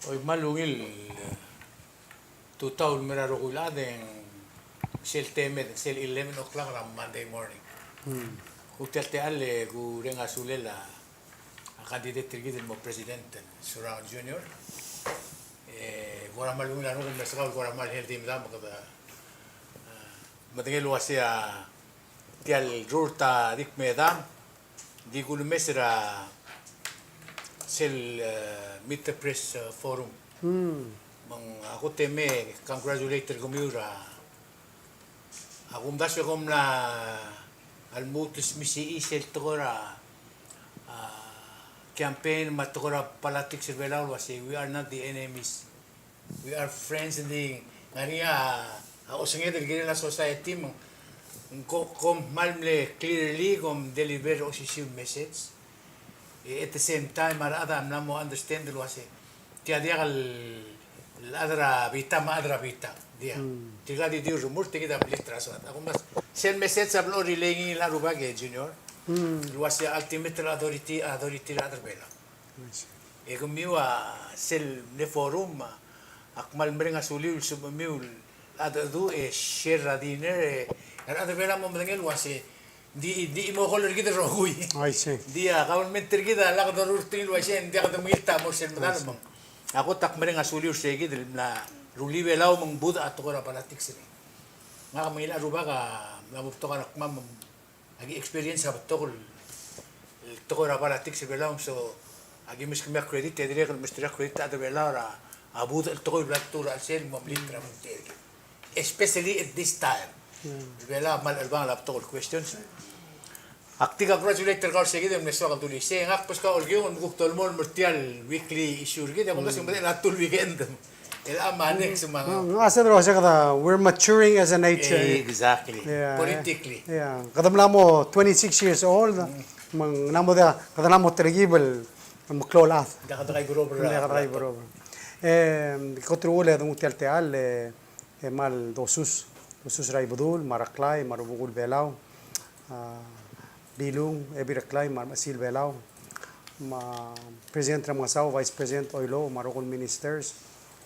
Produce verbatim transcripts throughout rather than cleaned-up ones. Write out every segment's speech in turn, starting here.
Oi, kmal ungil, e, tutau el mo er a rokui el chad e ng sel temed, sel eleven o'clock er a Monday morning. Kuk tia el techall e kureng a sulel a, a candidate er kid el mo President Surangel Junior. E kora kmal ungil a renguk el meskau el kora kmal healthy, medam, kede, e, medengei el uasei a tia el rurt a di kmedam, di kulemes er a sel, e, Mid Press, e, Forum. Me ng a kot e me congratulate er kemiu er a, a kumdasu e kom mla lmuut el smisichii sel tekoi er a, a, campaign me a tekoi er a politics er Belau el uasei we are not the enemies. We are friends, ng di ngar er ngii a, a osenged el kirel a society me ng ko-, kom kmal mle clearly kom deliver er a osisiu el message. E at the same time a rechad a mla mo understand el uasei tia diak el, el chad er a bita me a chad er a bita. Diak. Tirka di di remurt, tirka di a blid er a soad. A kumdasu sel message a blo relay er ngii el rubak e Junior. El uasei ultimate el authority, authority er a chad er Belau. E kemiu a sel mle forum a, ak kmal mereng a suliu el sebechemiu el cheldecheduch e share er a dinner e a rechad er Belau a mo medengei el uasei ng di, ng di chimo a goal er kid el rokui. I see. Ng di a government er kid a lak dorurt er ngii el uasei ng diak de mengilt a mo er sel medal me ng. A kot ak mereng a suliu er se kid el mla rullii Belau me ng budech a tekoi er a politics er ngii. Ngak me ngilai a rubak a mla mo betok a kemam me ng Aki experience a betok el, el tekoi er a politics er Belau, so aki meskemiu a credit, e dirrek el mesterir a credit a rechad er Belau er a, a budech el tekoi el bla letuu er a chelsel el mo melilt er a bek el tekoi. Especially at this time. Mm. Belau a kmal chelebangel a betok el questions. Ak di congratulate er kau er se kid el mle soak el dulii. Se ngak beskau el kiung el kuk dolemolem er tia el weekly issue er kid, e kuk se medechel a tul weekend. El a manix me a. Ng, ng, a se dua se kede, we're maturing as a nation. Exactly. Yeah. Politically. Yeah. Kede mla mo twenty-six years old, me ng mla mo diak, kede mla mo telkib el meklou el chad. Diak kede kaiberob er a. Diak kede kaiberob. E, kot el uchul e de nguu tia el techall, e, e kmal dosus, dosus er a Ibedul, me a Reklai, me a rubekul Belau, a, Bilung, Ebil Reklai, me a remechesil Belau, me a President Remengesau, Vice President Oilouch, me a rokui el ministers,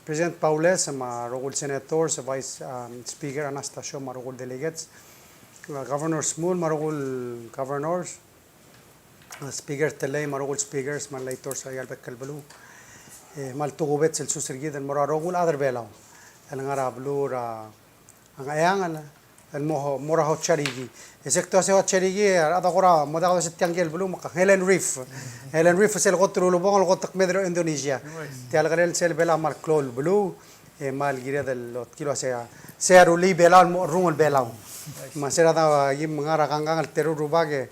President Baules, me a rokui el senators, Vice, um, Speaker Anastacio, me a rokui el delegates, uh, Governor Shmull, me a rokui el governors, uh, Speaker Tellei, me a rokui el speakers, me a legislators er aika el bek el beluu. E kmal tokubets el sus er kid el mo er a rokui el chad er Belau el ngar er a beluu er a Ngcheangel el mo, mo er a Hokchar Ikii. E se kede ua se Hokchar Ikii, a rechad a kora mo diak kede ua se tiang el beluu me ke Helen Reef. Helen Reef sel kot el ulebongel el kot el kmeed er a Indonesia. Tia el kirel sel Belau a kmal klou el beluu, e kmal kired el otkii el ua se, se a rullii Belau el mo cherrungel Belau. Me se er a da kim ngar er a kangkang el teru el rubak e,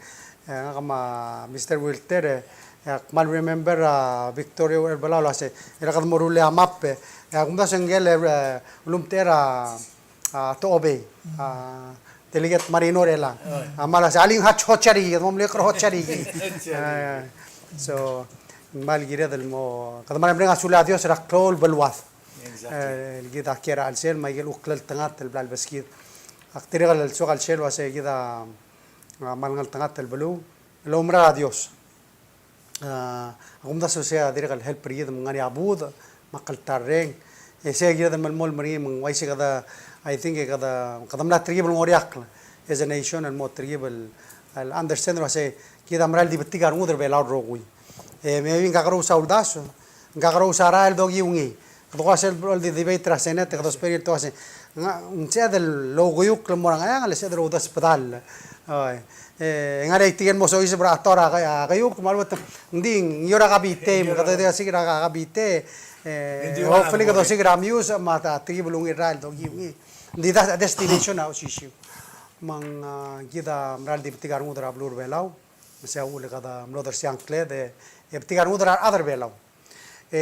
e ngak me a Mister Wilter, e, e ak kmal remember a Victoria er Belau el ua se, er a kede mo rullii a map, e, e a kumdasu e ngike el, e, ulumtechei er a a, Toobei, a, Delegate Marino Rela. A, me a se, alii, Hokchar Ikii, kede mo mle ker Hokchar Ikii. A, so, kmal kired el mo, kede kmal mereng a sulel a Dios er a klou el beluad. Exactly. E, el kid a kiei er a chelsel, me aike el uchul el tengat el bla lebeskid. Ak dirrek el soak el sel ua se kid a, a, kmal ngeltengat el beluu el oumera er a Dios. A, a kumdasu e sei a dirrek el help er kid me ng ngar er ngii a budech me a kltarreng. E sei a kired el melemolem er ngii me ng uaisei kede, I think e kede, kede mla telkib el ngoriakl as a nation el mo telkib el, el understand el ua se kid a mera el di betik a rengud er a Belau el rokui. E maybe ng kakerous a uldasu, ng kakerous a rael el dokiu ngii. Kede ko ua sel blo el di debate er a Senate, kede ousbech er ngii el te ua se, ng, ng sebeched el okiukl el mo er a Ngcheangel, e sebeched el oudesbedall. Oi. E, ng ngar er ngii a tirke el mo soiseb er a ta er a, a keiukl, me a lebo, ng di, ng ua er a capital, me kede di osiik er a capital, e, hopefully kede osiik er a mius, me a ta, telkib el ungil el rael el dokiu ngii. Ng di a destination a osisiu. Me ng, a, kid a mera el di betik a rengud er a beluu er a Belau, me sei a uchul e kede mlo dersii a ngkled, e, e betik a rengud er a rechad er a Belau. E,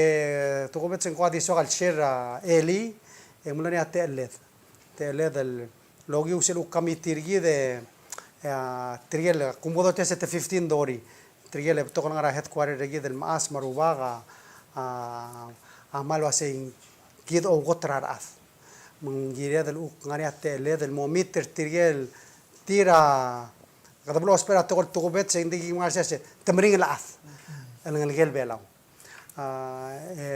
tokubets e ng ko a di soak el share er a elii, e ng mlo er ngii a techelled. Techelled el okiu sel kuk committee er kid e, e, tirke el, kumbo dotes e te fifteen thirty. Tirke el betok el ngar er a headquarter er kid el mechas me a rubak a, a, a kmal ua se ng kid a oukot er a rechad. Me ng kired el kuk ngar er ngii a techelled el mo meet er tirke el tir a, kede blo ousbech er a tekoi el tokubets e ng di ki ngar er sei, te meringel a chad el ngelekel Belau. a, e,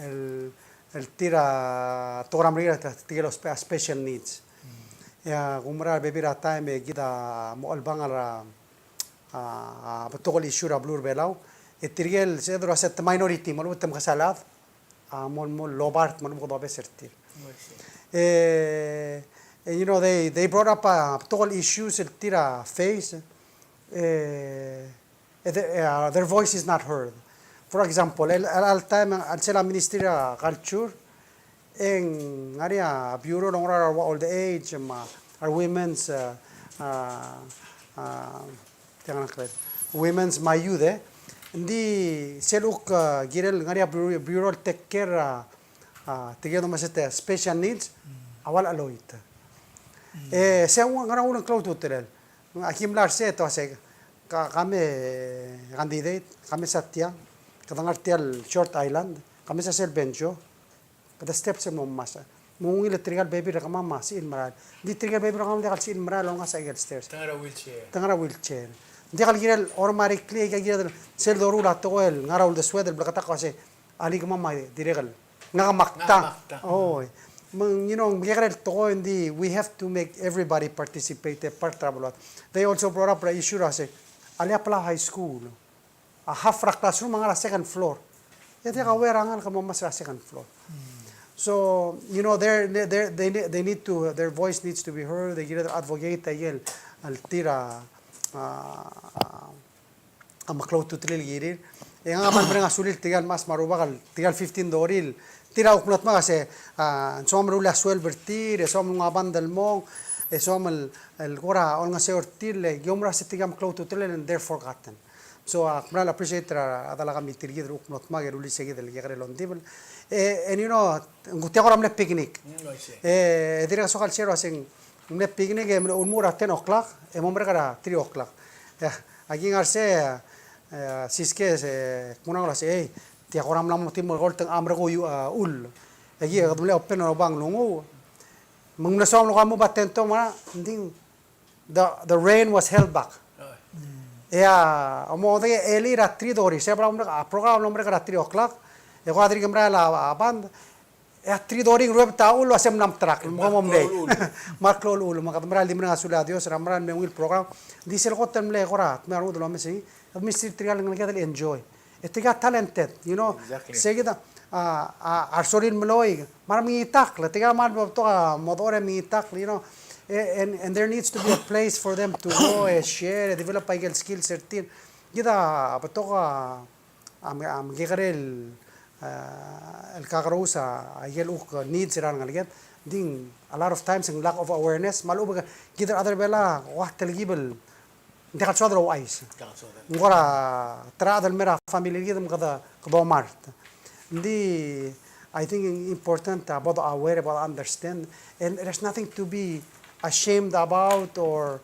el, el tir a tekoi er a Merikel a tirke el spe-, special needs. E a kumerang a bebil er a taem e kid a mo chelebangel er a, a, a betok el issue er a beluu er a Belau. E tirke el sebeched el uase te minority, me a lechub e te mekesai el chad, a, mo, mo lobart, me a lechub e kede obes er tir. E, e, you know, they, they brought up a betok el issues el tir a face. E, e, the, e, their voice is not heard. For example, el, el, el taem, el sel a Ministry er a Culture, e ng ngar er ngii a bureau el ngar er a old age, me a, a women's, a, a, a, tiang a kred, women's me a youth, e. Ng di sel kuk, a, kirel ngar er ngii a bureau, bureau el take care, a, a, tirke el domes er a special needs, a ua loit. E, se ng ngar er a uleng klou a ultutelel. Aki mla er sei e te uase, ka, ka me candidate, ka me sa tiang, kede ngar er tia el short island, ka me sa sel bench, kede step sel mo mesa. Me ng ungil e tirke el bebil er kemam a sebechir el merael. Ng di tirke el bebil er kemam a diak el sebechir el merael el olengasech a ikel stairs. Te ngar er a wheelchair. Te ngar er a wheelchair. Ng diak el kirel automatically, aika kired el sel doruul a tekoi el ngar er a uldesued el bleketakl el uase, alii kemam a dirrek el ngak a makta. Ngak a makta. Oi. Me ng, you know, ng kekerei el tekoi, ng di, we have to make everybody participate, e part er a beluad. They also brought up er a issue er a se, alii a Palau High School, a half er a classroom a ngar er a second floor. E diak a ua er a ngalek el mo mesa er a second floor. So, you know, they're, they're, they, they need to, their voice needs to be heard. They need to advocate a ikel, el tir a, a, a, a meklou a ultutelel el kirir. E ngak a kmal mereng a sulir tirke el mechas me a rubak el, tirke el fifteen dorir. Tir a kuk mlo dmak a se, a, ng soam el meruul a sueleb er tir, e soam el nguu a band el mong, e soam el, el kora olengeseu er tir, le ki oumera se tirke el meklou a ultutelel, and they're forgotten. So, a, kmal appreciate er a, a delakam el tir kid el kuk mlo dmak e rullii se kid el kekerei el ongdibel. E, and you know, ng kuk tia kora mle picnic. Mm, I see. E, e dirrek a soak el share el uase ng mle picnic e mle ulemuchel er a ten o'clock, e mo merek er a three o'clock. E, aki ngar er sei, e, Siske, se, kmo ng uase, ei, tia kora mla mo tim el kol te ng merek a, a, ull. E aki, kede mle open er a obang el nguu. Me ng mle soam el kora move a tent me a, ng di, the, the rain was held back. E a, mo de elii er a three thirty, se a program, a program a mlo merek er a three o'clock, e kora dirk merael a, a band, e a three thirty ng ruebet a ull el uase ng mla mterakl, me kom mei. Me a klou el ull, me kede merael di mereng a sulel a Dios er a merael el mle ungil program. Di sel kot el mle kora, me a rengud el omes er ngii, e mesterir tirka el ngeleked el enjoy. E tirka talented, you know. Exactly. Se kid a, a, a resorir el meloi, me a remengitakl, tirka a kmal betok a mo dechor e mengitakl, you know. E, and, and there needs to be a place for them to go, e share, e develop a ikel skills er tir. Kid a betok a, a, a mekekerei el, a, el kakerous a, a ikel kuk needs er a rengeleked. Ng di a lot of times ng lack of awareness, me a lechub e kid er a chad er a Belau a ua telkib el ng diak el soad el ouchais. Ng kora ta er a chad el mei er a family er kid me kede, kede omart. Ng di, I think important a bo de aware, bo de understand. And there's nothing to be ashamed about or,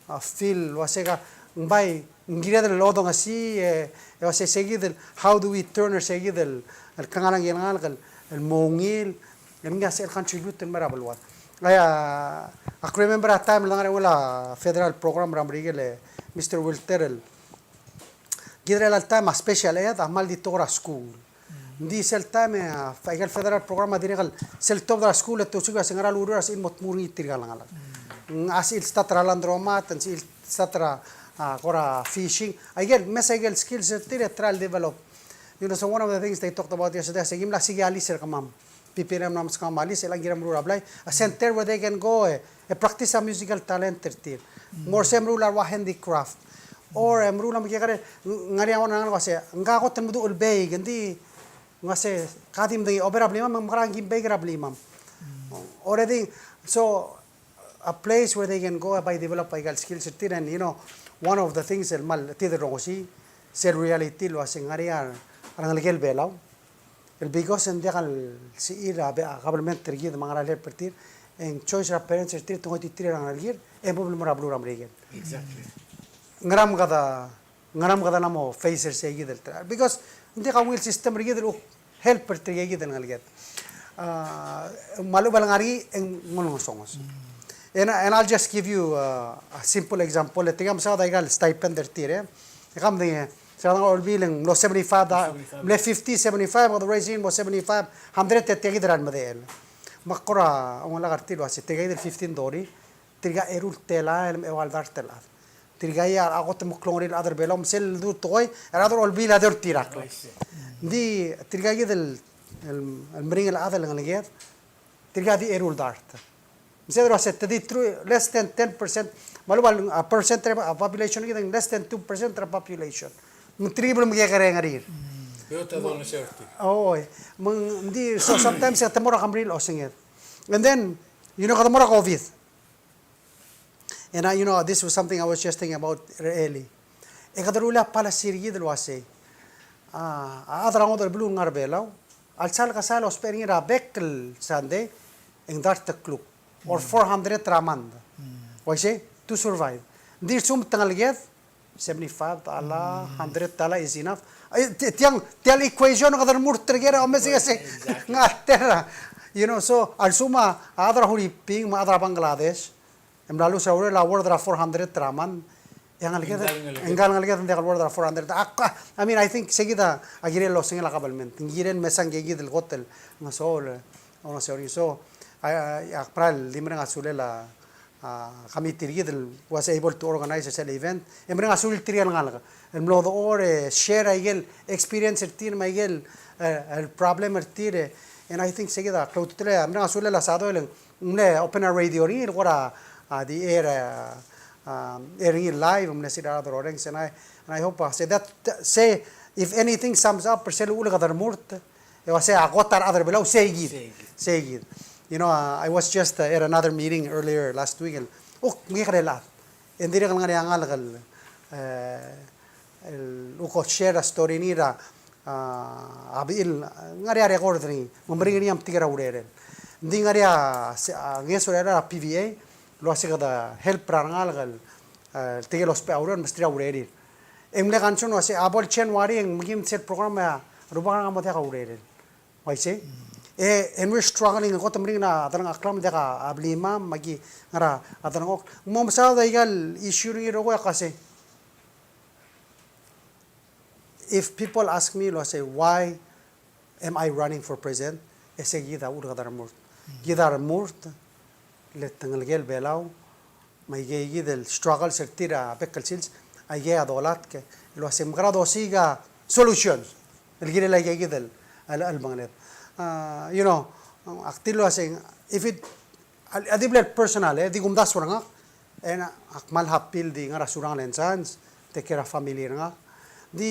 uh, feel, uase ka, ng bai, ng kired el odengesii, e, e uase se kid el, how do we turn er se kid el, el klengar er a ngalek el, el mo ungil, el ngii a sel contribute el mei er a beluad. Aia, ak remember a time el ngar er ngii a federal program er a Merikel, e, Mister Wilter el, kid er a chelecha el time a special ed a kmal di tekoi er a skuul. Ng di sel time e, a, aika el federal program a dirrek el sel tuobed er a skuul e te osiik a se ngera el ureor a sebechir el mo tmuu er ngii tirka el ngalek. Ng, a sebechir el start er a laundromat, ng sebechir el start er a, a, kora fishing. Aike el, mesa aike el skills er tir e try el develop. You know, so one of the things they talked about yesterday, se ki mla siik a lease er kemam. Pi-, pi-, mla meskemam a lease, e chelechang e kirem meruul er a blai. A center where they can go, e, e practice a musical talent er tir. Mo er se meruul a ua handicraft. Or, e, meruul a mekekerei, ng-, ngar er ngii a one el ngar er ngii a uase, ngka a kot el meduch el bake, ng di, ng uase, ka di medengei, oba er a blimam, me ng mekerang e ki bake er a blimam. Already, so, a place where they can go, e bai develop aika el skills er tir, and, you know, one of the things el kmal, tia el rongesii, sel reality el uase ng ngar er ngii a rengelekel Belau. El because ng diak el sebechir a be-, a government er kid me a ngar er a help er tir, e ng choice er a parents er tir, te ngoititerir a rengelekir, e mo er a beluu er a Merikel. Exactly. Ngera me kede, ngera me kede mla mo face er se kid el tara. Because ng diak a ungil system er kid el help er tirke kid el ngeleked. A, me a lechub e le ngar er ngii e ng olengesonges. And, and I'll just give you, uh, a simple example. E tirka a mesaod aika el stipend er tir, e. E kede medengei, Se kede olbiil e ng mlo seventy-five, da, seventy-five. Mle fifty, seventy-five, kede raise er ngii el mo seventy-five, hundred, e tia kid er a lemedechel. Me ak kora oungalek er tir el uase, tirka kid el fifteen dollar, tirka eru el telael me a eua el dart el chad. Tirka a kot el meklou er ngii el chad er a Belau, me sel dmu el tekoi, e a rechad er a Olbiil a di oltirakl. Ng di, tirka kid el, el, el meringel chad el ngeleked, tirka di eru el dart. Me se el uase, te di true, less than ten percent, me a lechub a, a percent er a population er kid, less than two percent er a population. Me ng tirke el bo lemekekerei a ngerir. Oi, me ng di, so sometimes e te mo er a kemril osenged. And then, you know, kede mo er a COVID. And I, you know, this was something I was just thinking about really. E kede rullii a policy er kid el uasei, a, a chad er a ngodech el beluu el ngar er a Belau a lsal kesai el ousbech er ngii er a bek el Sunday e ng dart el kluk, or four hundred er a month. Uaisei, to survive. Ng di a lsekum te ngeleked, seventy-five dollar, hundred dollar is enough. Ai, ti-, tiang, tia el equation kede remurt er ker, omes e se, exactly, ngar er a, you know, so, a lsekum a chad er a Huriping me a chad er a Bangladesh e mla lose a urerel a worth er a four hundred er a month, e a ngeleked, e ngka el ngeleked, e ngka el ngeleked ng diak el worth er a four hundred. A, a, I mean, I think se kid a kirel el osengel a government. Ng kirel el mesa ngke kid el kot el ngeso el, o ngeso er ngii. So, a, a, ak mera el di mereng a sulel a, a, committee er kid el was able to organize sel event. E mereng a sulir tirke el ngalek el mlo dechor, e share a ikel experience er tir me a ikel, e, el problem er tir, e. And I think se kid a klou a ultutelel, e mereng a sulel a Sadoi el ng mle open a radio er ngii el kora, a, di air, a, a, air er ngii live, me ng mle sel a rechad el orrenges, and I, and I hope, a, se that, se, if anything sums up er sel uchul e kede remurt, e uasei a kot a rechad er a Belau, sei kid. Sei kid. Sei kid. You know, uh, I was just, uh, at another meeting earlier last week, el, uk, mekekerei el chad. E ng dirrek el ngar er ngii a ngalek el, e, el uk share a story er ngii er a, a, a bechil, ngar er ngii a record er ngii, me ng meringel er ngii a metik er a urerel. Ng di ngar er ngii a, se, a, ngeso er a P V A, el uasei kede help er a rengalek el, e, tirke el ousbech a ureor, me mesterir a urerir. E ng mle concern el uasei, a bo el January e ng mekim sel program e a rubak er ngak a mo diak a urerel. Uaisei? E, and we're struggling, kot el meringel a delengcheklam, diak a blimam, me aki ngar er a delengchokl. Ng mo mesaod a ikal issue er ngii el rokui el uasei, if people ask me, el uasei, why am I running for president? E sei kid a uchul e kede remurt. Kid a remurt, le te ngelekel Belau, me aike kid el struggles er tir a bek el sils, aike a dolatk, el uasei ng mekera dosiik a solutions el kirel aike kid el, el, el mengeled. A, you know, ak di el uasei, if it, a, a di bla el personal, e, di kumdasu er ngak, e ak kmal happy el di ngar er a Surangel and Sons, take care a family er ngak. Di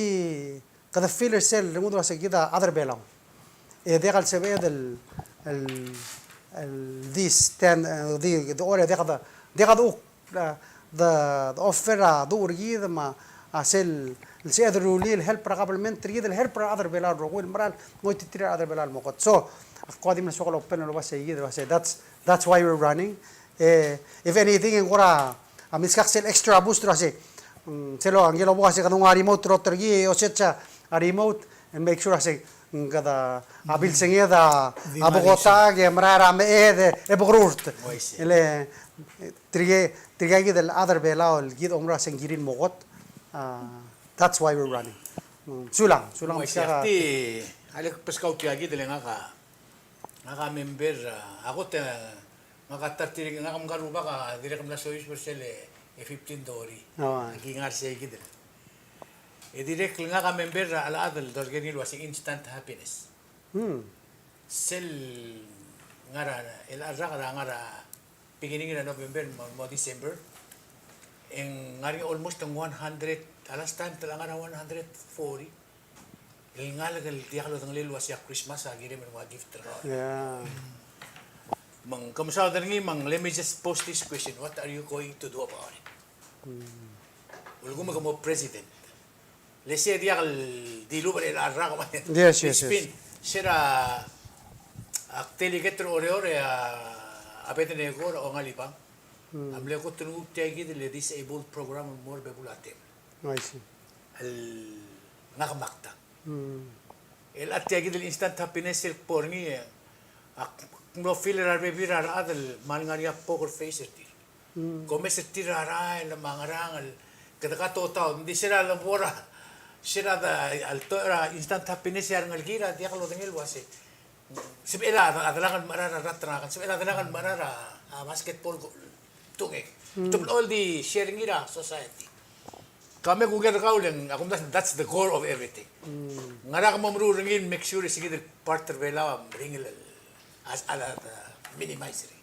kede feel er sel, rengud el uasei kid a chad er a Belau. E diak el sebeched el, el, el di stand, e, di, di ore, diak de, diak de, e, de, de offer a duch er kid me a sel, el sebeched el rullii el help er a government er kid, el help er a chad er a Belau el rokui, el mera el ngoititerir a rechad er a Belau el mo kot. So, ak kuk di mle soak el open el uasei kid, el uasei, that's, that's why we're running. E, if anything, e ng kora, a, milskak sel extra boost el uasei. Mm, sel, a, ngike el obo el uasei kede nguu a remote el oterkii, e osech a remote, and make sure el uasei, mm, kede, a, bilsenged a, a bekotak, e merael a meched, e bekerurt. Uaisei. E le, tirke, tirke kid el chad er a Belau, el kid oumera el uasei ng kirir el mo kot. A, that's why we're running. Mm, sulang, sulang. Uaisei, milskak a, ak di, a le beskau tia kid el ngak a, ngak a member, a, a kot, e, ngak a ta er tirke, ngak me ngka el rubak a dirrek el mla soiseb er sel, e, fifteen dollar. O. Aki ngar sei kid el. E dirrek el ngak a member er a chelechad el dolekoi er ngii el uasei Instant Happiness. Hmm. Sel ngar er a, el rak er a ngar er a beginning er a November mo, mo December. E ng ngar er ngii almost ng one hundred, a last time te ngar er a one hundred forty. El ngalek el diak lodengelii el uasei a Christmas a kirem el nguu a gift er kau. Yeah. Me ng ke mesaod er ngii me ng, let me just pose this question, what are you going to do about it? Hmm. Ulekum ke mo president. Le sei a diak el dilubech er a rak me. Yes, yes, yes. It's been, se er a, ak delegate er a Oreor e a, a Abednego er a Ongalibang. Hmm. A mle kot el nguu tia kid el disabled program el mo er a bebul a tebel. I see. El ngak me ak ta. Hmm. El a tia kid el Instant Happiness el kbo er ngii, e ak mlo feel er a rebebil er a rechad el kmal ngar er ngii a poker face er tir. Hmm. Komes er tir er a rael me a ngerang el kede katotaod, ng di se er a lebo er a, Sel a, a, a lto er a instant happiness er a rengelekir a diak lodengei el uase sebechel a, a delak el mecherar a rat er a ngak, sebechel a delak el mecherar a, a basketball ko, tungek. Te blechoel di share er ngii er a society. Ka me kuk er kau el ng, a kumdasu, that's the core of everything. Ngera ke mo meruul er ngii el make sure e se kid el part er a Belau a meringel el, a, a, a, minimize er ngii.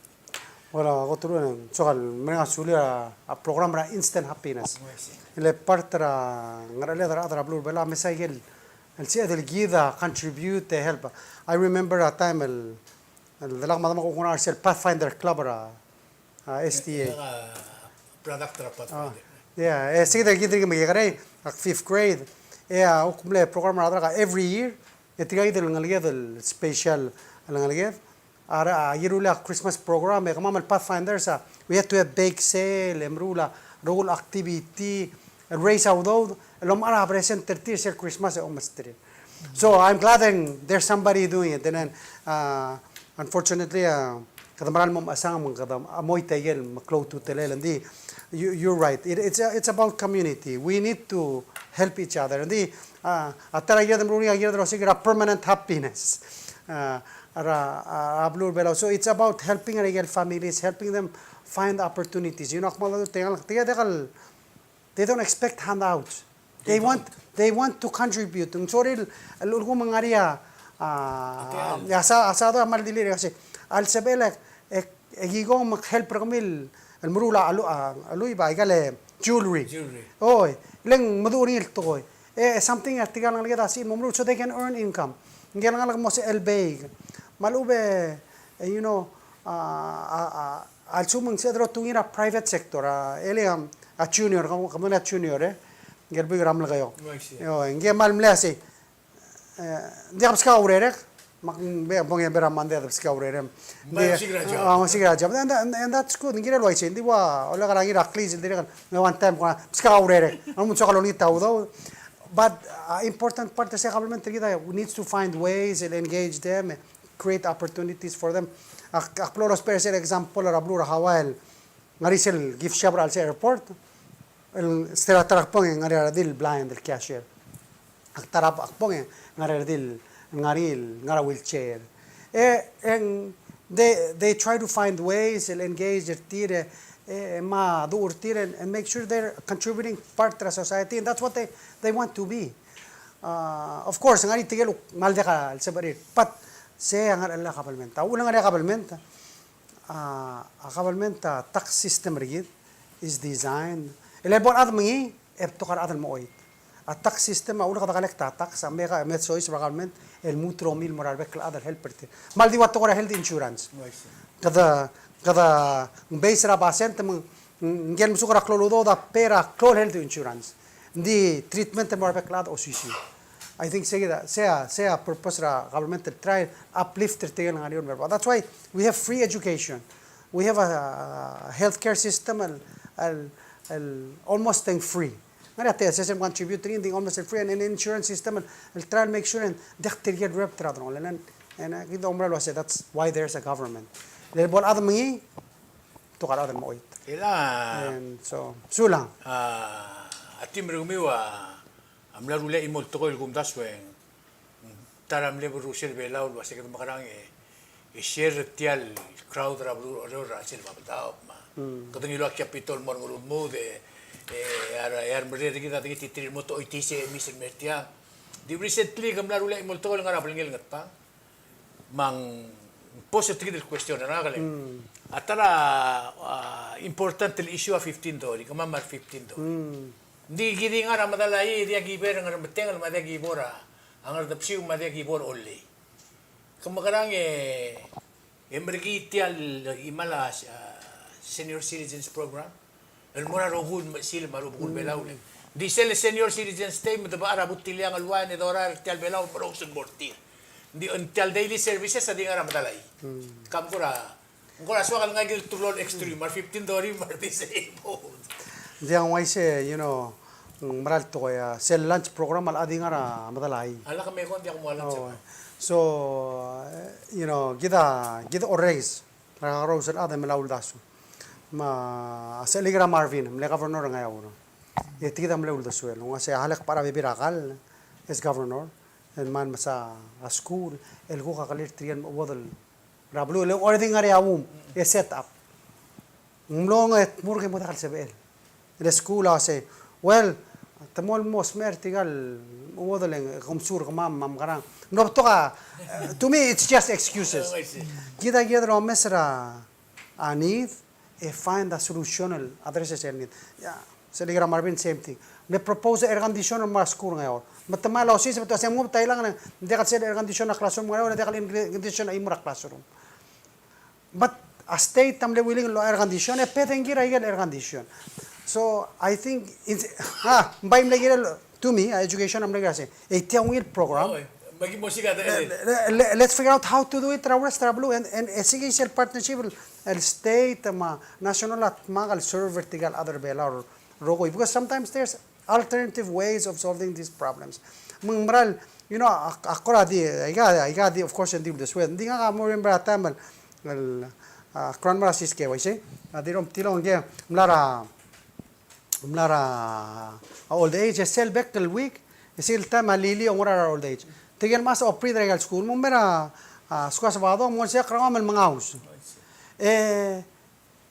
Ora, ko teru e ng soak el mereng a sulir a, a program er a Instant Happiness. Oi, se. Le part er a ngercheled er a rechad er a beluu er a Belau, me sei el, el sebeched el kid a contribute, e help. I remember a time el, el delak me a demak a kuk ngar er sel Pathfinder Club er a, a, S T A. E, a, product er a Pathfinder. Ah, yeah, e se kid el kid el mekekerei, ak fifth grade. E a kuk mle program er a delak a every year, e tirka kid el ngeleked el special el ngeleked. A, a, a year ule a Christmas program, e kemam el Pathfinders a, we had to have bake sale, e meruul a rokui el activity, el raise a udoud, el omechar a present er tir sel Christmas e omesterir. So I'm glad that there's somebody doing it. And then, uh, unfortunately, uh, kede meral mo mechesang me kede chemoit a ikel meklou a ultutelel. Ng di, you, you're right. It, it's, a, it's about community. We need to help each other. Ng di, uh, a ta er a kired el meruul er ngii a kired el osiik er a permanent happiness. Uh, er a, a, a beluu er a Belau. So it's about helping er a ikel families, helping them find opportunities. You know, ak mo, te, te, te, they don't expect handouts. They want, they want to contribute. Ng sorir el, el ulekum ng ngar er ngii a, a, a sa, a sa do a mal dilir e se, a lsebechel e, e, e ki kmo me help er kemiu el meruul a, a, a lluich, a, aika el jewelry. Jewelry. Oi, le ng meduch er ngii el tekoi. E, something er tirka el ngeleked a se mo meruul so they can earn income. Ngike el ngalek mo sebechel el bake. Me a lechub e, e, you know, a, a, a, a lsekum ng sebeched el otungii er a private sector, a, ele, um, a junior, kemam, kemam a junior, e. Ngike el buik er a Melekeok. Oi, se. Oi, ngike el kmal mle sei. E, ng diak beskau a urerek, me ak bo, bo er a Monday e beskau a urerem. Ng di, osiik er a job. A, osiik er a job. And, and, and that's good. Ng kirel uaisei, ng di ua, olekar a ngii er a klisiich el dirrek el, me one time, kora, beskau a urerek. Ng mo soak el olengit a udoud. But, uh, important part er se el government er kid a, we need to find ways and engage them, create opportunities for them. Ak, ak blo lousbech er sel example er a beluu er a Hawaii el ngar er ngii sel gift shop er a chelsel airport, el se er a ta er a kbong e ng ngar er ngii a redil el blind el cashier. A ta er a kbong e ng ngar er ngii a redil el ngar er ngii el ngar er a wheelchair. E, e ng, they, they try to find ways el engage er tir, e, e, me a duch er tir and, and make sure they're contributing part er a society, and that's what they, they want to be. Uh, of course, ng ngar er ngii tirke el kmal diak el sebechir, but se a ngerchelel a government. A uchul e ng ngar er ngii a government, a, a government a tax system er kid is designed. E le bo el chad me ngii, e betok a rechad el mo choit. A tax system a uchul e kede collect a tax, a me, me soiseb er a government el lmuut er omiu el mo er a rebek el chad el help er tir. Me ng di ua tekoi er a health insurance. Oh, I see. Kede, kede base er a basent, me ng, ngike el mesuk er a klou el udoud a pay er a klou el health insurance. Ng di treatment el mo er a rebek el chad a osisiu. I think se kid a, se a, se a purpose er a government el try uplift er tirke el ngar er eou el mei er a bab. That's why we have free education. We have a, a healthcare system el, el, el almost thing free. Ng ngar er ngii a T S S el contribute er ngii, ng di almost free, and an insurance system el, el try and make sure ng diak tirke el ruebet er a delongelel. And, and, uh, kid a oumera el uase, that's why there's a government. Le bo el chad me ngii, betok a rechad el mo choit. Ela. And so, sulang. A, a team er kemiu a, a mla rullii a chimo el tekoi el kumdasu e ng ta er a mle berrusel Belau el uase kede mekerang e, e share er tia el crowd er a beluu er a Oreor er a chelsel Babeldaob me a. Mm. Kede ngiluu a capital el mo er a Ngerulmud e, e a re, e a remerreder er kid a dengititerir el mo te choitii e mei er tia. Di recently ke mla rullii a chimo el tekoi el ngar er a belngel Ngatpang. Me ng pose er tir kid el question er ngak el, mm, a ta er a, a, important el issue a fifteen dollar, kemam a re fifteen dollar. Mm. Ng di ki di ngar er a medal a ii, e diak ki bo er a Ngermetengel, me a diak ki bo er a Ngerdebsiu, me a diak ki bo er a Ollei. Ke mekerang e, e merkii tia el, imal a, a, senior citizens program el mo er a rokui el mechesil me a rubekul Belau el. Ng di sel senior citizens day me te bechar a butiliang el uain e dorael er tia el Belau el merous el mo er tir. Ng di, ng tia el daily services a di ngar er a medal a ii. Mm. Kam kora, ng kora soak el ngak el turlol extreme, me a re fifteen dollar me a re disabled. Ng di ng uaisei, you know, ng mera el tekoi a, sel lunch program a locha di ngar er a medal a ii. A lak me kong, ng diak mo a lunch. Oh, program. So, eh, you know, kid a, kid a orrekis er a kakerous el chad el mla uldasu. Me a sechelik er a Marvin, mle governor er a Ngeaur. E tia kid a mle uldesuel, ng uase a lak bo er a bebil er a kall, as governor, el mla mesa a skuul el kuk a kelir tirke el mo chuodel er a beluu, el already ngar er a uum, e set up. Ng mlo ng e tmurk e mo diak el sebechel. El skuul a uase, well, te mo el mo smecher tirke el mo chuodel e ng kom sur kemam, me a mekerang. Ng mlo betok a, to me, it's just excuses. Oh, I see. Kid a kired el omes er a a need, e find a solution el address er sel need. Ia, sel ikal er a Marvin, same thing. Ng mle propose air condition el mo er a skuul er a Ngeaur. Me te mla osisiu, me te uase ng mo ta el ngar, ng diak el sel air condition er a classroom er a Ngeaur, ng diak el air condition er a chimo er a classroom. But a state a mle willing el air condition, e pay er ngii er a ikel air condition. So, I think, in, ah, ng bai mle kirel, to me, a education a mle kirel se, e tia ungil program. Oh, e, bai ki mo sika te, le, le, le, let's figure out how to do it er a rest er a beluu, and, and e sei kid sel partnership el, el state me a national a dmak el serve er tirke el other Belau el rokui, because sometimes there's alternative ways of solving these problems. Me ng meral, you know, a, a kora di, aika, aika di, of course, ng di uldesued. Ng di ngak a mo remember a time el, el, a, kora mera sis ke, uaisei. A, di rom tilong ke, mla er a, mla er a old age, e sel bek el week, e sel taem a Lily a ngar er a old age. Tirke el mechas a operate er aika el skuul, me ng mera, a, skuul a Sabado, me ng uaisei, ak kora mle mengaus. E,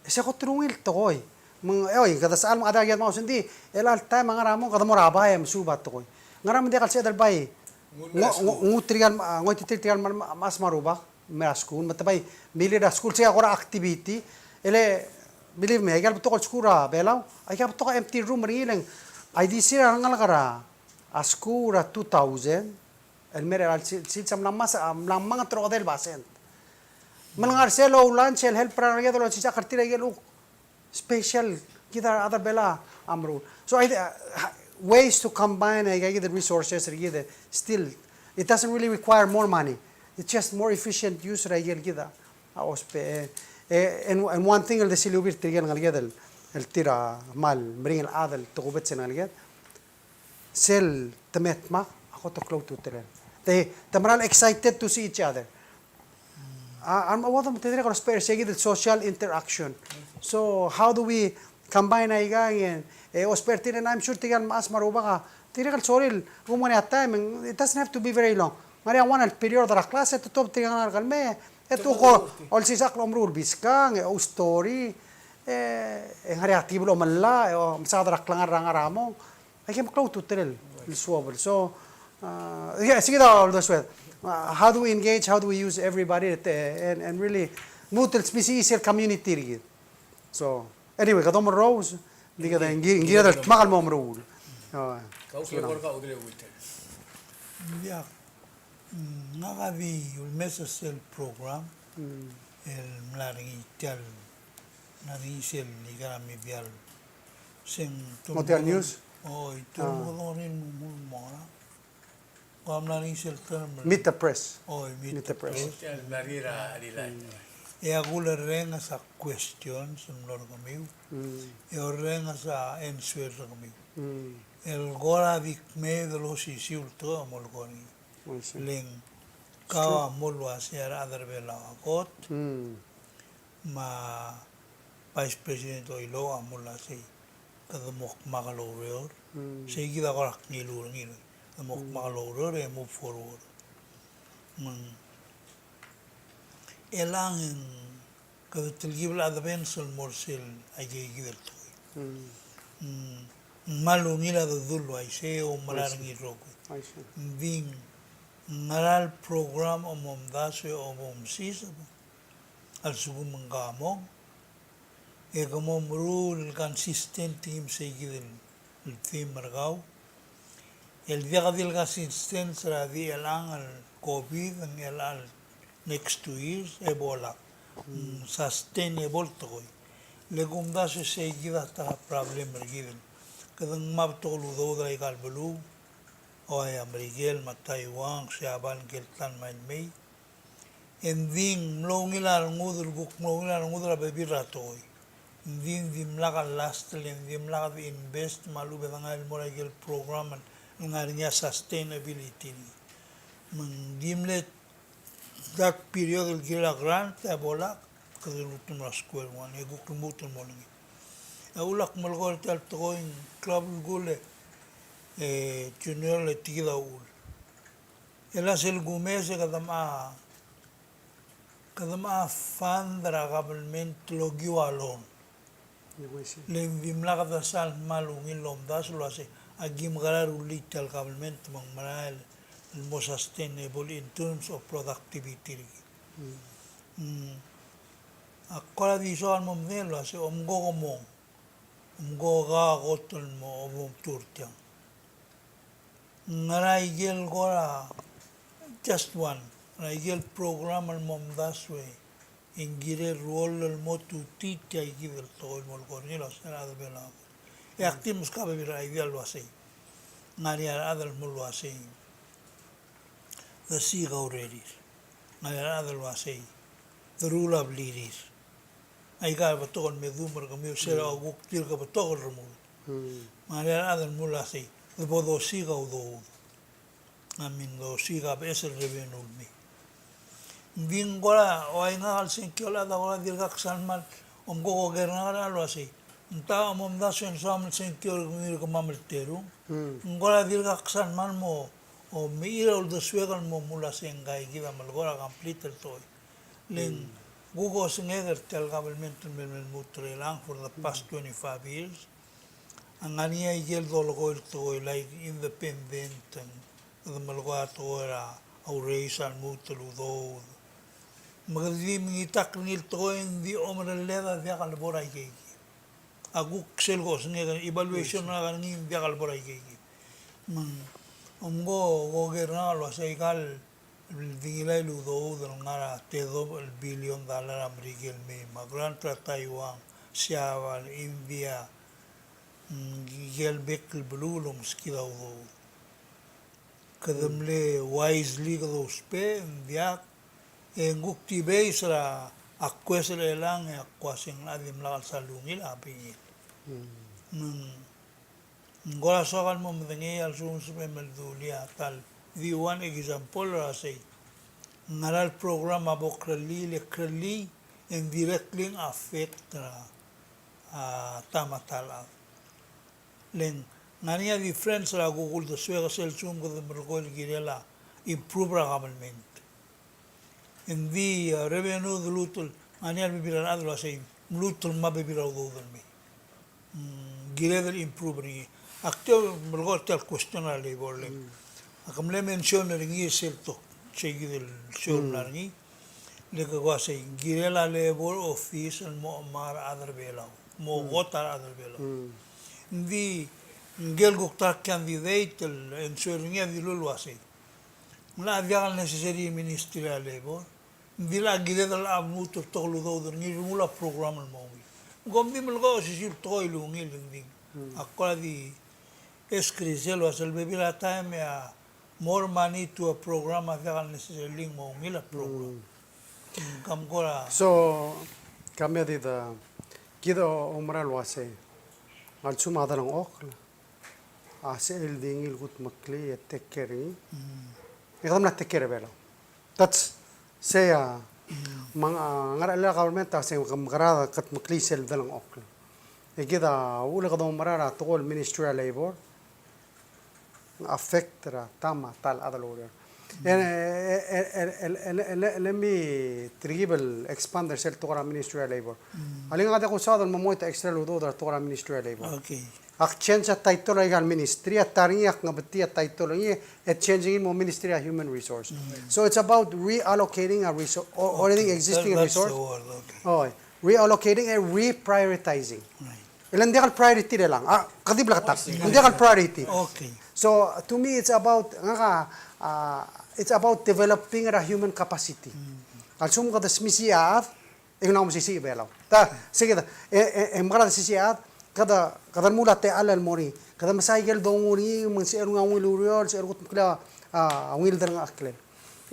e se kot el ungil tekoi. Me ng, e, oi, kede sal me a chad a kired el mengaus, ng di, el chelecha el taem a ngar er a mong, kede mo er a bai e mesuub a tekoi. Ngera me ng diak el sebeched el bai, ngo, ngo, ngo tirke el, a, ngoititerir tirke el mechas me a rubak, me er a skuul, me te bai, milir a skuul, sei a kora activity, e le, believe me, aika el betok el skuul er a Belau, aika betok a empty room er ngii, le ng, a di sel a rengalek er a skuul er a two thousand, el mei er a sils, sils a mla ngmasech, a mla ngmang e te okedei el basent. Me le ngar er sel lunch, el help er a rengalek el osisechakl er tir a ikel uk special, kid a rechad er a Belau a meruul. So I, uh, ways to combine, uh, aika kid el resources er kid, still, it doesn't really require more money. It's just more efficient use er a ikel kid a, a ousbech. E, e, and, and one thing el de siliubii er tirke el ngeleked el, el tir a kmal meringel chad el tokubets el ngeleked. Sel te me dmak, a kot el klou a ultutelel. Te, te meral excited to see each other. A, a, a, uodam te dirrek el ousbech er se kid el social interaction. So, how do we combine aika e, e ousbech er tir, and I'm sure tirke el mechas me a rubak a, dirrek el sorir el, ngar er ngii a time, it doesn't have to be very long. Ngar er ngii a one el period er a class, e te tuobed tirke el ngalek el mei, e te kuk olsisechakl el omeruul el biskang, e oustory, e, e ngar er ngii a tibel omellach, e omesaod er a klengar er a ngar er a mong. Aike el klou a ultutelel el suobel. So, uh, yeah, sei kid a uldesued. Uh, how do we engage, how do we use everybody at, uh, and, and really lmuut el smisichii sel community er kid. So, anyway, kede omerous, ng di kede, ng di, ng di kede dmak el mo meruul. Oh, kau so, kebor ka udle wite. Yeah. Mm, ngak a di ulemes er sel program, mm, el mla er ngii tial, mla er ngii sel ikal media el, se ng, mo tial news? Oi, te, ah, mo er ngii el mo, mo, mo, ko mla er ngii sel term el Meet the Press. Oi, Meet the Press. Meet the Press. Mla er ngii er a, er a, mm, e a kulerrenges a questions el mlo er kemiu. Mm. E orrenges a answer er kemiu. Mm. El kora di kmeed el osisiu el tekoi a mo er ngii. I see. Le ng kau a mo el uasei a rechad er a Belau a kot, mm, me a Vice President Oilouch a mo el uasei kede mo kmak el oureor. Mm. Sei kid a kora ngiluu er ngii, kede mo kmak el oureor e move forward. Me ng chelechang e ng kede telkib el advance el mo er sel aike kid el tekoi. Mm. Mm, ng kmal ungil a dedu el uaisei e oumera er ngii el rokui. I see. Ng di ng ngera el program a momdasu e omomsiseb a lsekum ng kemam, e ke mo meruul el consistent er ngii me sei kid el, el theme er kau. El diak di el consistent er a di chelechang el COVID, ng chelecha el next two years, e bo lak. Mm, sustainable tekoi. Le kumdasu e sei kid a ta er a problem er kid. Kede ngmai a betok el udoud er aika el beluu, ua Merikel, me a Taiwan, Siabal, ngike el tal mei el mei. E ng di ng mlo ungil a rengud el kuk mlo ungil a rengud er a bebil er a tekoi. Ng di ng dimlak a last el, ng dimlak a di invest me a lechub e dengai el mo er a ikel program el ngar er ngii a sustainability. Me ng di mle dark period el kirel a grant, e bo lak, kede lmuut el mo er a square one, e kuk lmuut el mo er ngii. A uchul ak melekoi er tia el tekoi ng klou a belkul e, e, junior le tia kid a uchul. E le sel kumes e kede mla, kede mla fund er a government el okiu a loan. Le ng dimlak de sal kmal ungil el omdasu el uasei, aki mekerang e rullii tia el government me ng merael el mo sustainable in terms of productivity er kid. Mm. Ak kora di soak el mo medengei el uasei, omko ke mong, omko ke kot el mo obengterir tiang. Ngera ikel kora, just one, ngera ikel program el mo omdasu e ng kirel role el mo tutii tia kid el tekoi el mo lekoi er ngii el uasei a rechad er Belau. E ak di meskau a bebil er a idea el uasei, ngar er ngii a rechad el mo el uasei, de siik a urerir. Ngar er ngii a rechad el uasei, de ruul a blirir. Aika a betok el me dum er kemiu, se er a kuk dirk betok el remuul. Mm. Ngar er ngii a rechad el mo el uasei, de bo dosiik a udoud. I mean, dosiik a beches el revenue el mei. Ng di ng kora, ua ngak el sengkio el chad a kora dirkak sal kmal, omko ke oker er ngak el uasei, ng techa a omdasu e ng soam el sengkio er kemiu er kemam el terung. Mm. Ng kora dirkak sal kmal mo, o, mechir a uldesuek el mo mla sengkio kid a melekoi er a complete el tekoi. Le ng kuk osengek er tia el government el mei el lmuut er chelechang for the past twenty-five years. A ngar er ngii a ikel dolekoi el tekoi, like independent, e kede melekoi a tekoi er a, a raise a lmuut el udoud. Me kede di mengitakl er ngii el tekoi e ng di omerelled a diak lebo er a ikeikid. A kuk sel kosengek, evaluation er ngii a diak lebo er a ikeikid. Me ng, omko ke oker er ngak el uasei aika el di ngilai el udoud el ngar er a tedobech el billion dollar er a Merikel el mei, me a grant er a Taiwan, Siabal, India, mm, ikel bek el beluu el omeskid a udoud. Kede mle wisely kede ousbech, ng diak, e ng kuk di base er a kues er chelechang e ak uasei ng dimlak el sal ungil a bengil. Mm. Ng, ng kora soak el mo medengei a lsekum sebechem el dulii a ta el di one example er a sei. Ngera el program a bo krellii, le krellii, e ng directly affect er a, a, ta me a ta el chad. Le ng ngar er ngii a difference er a kuk uldesuek er sel lsekum kede melekoi el kirel a improve er a government. Ng di, a, revenue de lmuut el, ngar er ngii a bebil er a rechad el uasei, lmuut el mo bebil er a udoud el mei. Mm, kired el improve er ngii. Ak di melekoi er tia el question er a labor le. Mm. Ak mle mention er ngii sel tok, sei kid el show el mla er ngii. Le ke uasei, kirel a labor office el mo omechar a rechad er Belau. Mo kot a rechad er Belau. Mm. Ng di, ngikel kuk ta er a candidate el answer er ngii a dilu el uasei, ng locha diak el necessary Ministry er a Labor. Ng di locha kired el lmuut el betok el udoud er ngii el remuul a program el mo ungil. Ng kom di melekoi a osisiu el tekoi el ungil, ng di. Mm. Ak kora di ask er sel uasei, a bebil er a taem e a more money to a program a diak el necessarily ng mo ungil a program. Mm. Mm, kam kora. So, kemiu a di, kid a oumera el uasei, a lsekum a delengchokl a sel di ngii el kudmeklii e take care er ngii. Mm. E kede mla take care er a Belau. That's, sei a, mm, me ng, a, ngar er a chelsel a government a sei, ke mekerang e kudmeklii sel delengchokl. E kid a uchul e kede oumera er a tekoi el Ministry er a Labor, affect er a ta me a ta el chad el oureor. Mm. E, e, e, e, e, e, e, let me, tirkib el expand er sel tekoi er a Ministry er a Labor. Mm. A le ngak a diak kusaod el mo mechoi a extra el udoud er a tekoi er a Ministry er a Labor. Okay. Ak change a title er aika el ministry, a ta er ngii ak ngebetii a title er ngii, e change er ngii el mo Ministry er a Human Resource. Mm. So it's about reallocating a resource, or, or any existing resource. Okay, that's the word, okay. Oh, reallocating and reprioritizing. Right. E le ng diak el priority er chelechang. A, kede di bleketakl. Ng diak el priority. Okay. So, to me, it's about, ngak a, a, it's about developing er a human capacity. Mm. A lsekum kede smisichii a chad, e ng mla mo mesisiich a Belau. Ta, sei kid, e, e, e mekerang e de mesisiich a chad, kede, kede remuul a techall el mo er ngii. Kede mesa ikel dongu er ngii, me ng sebechel ngii a ungil ureor, sebechel kudmeklii a, a, ungil delengcheklel.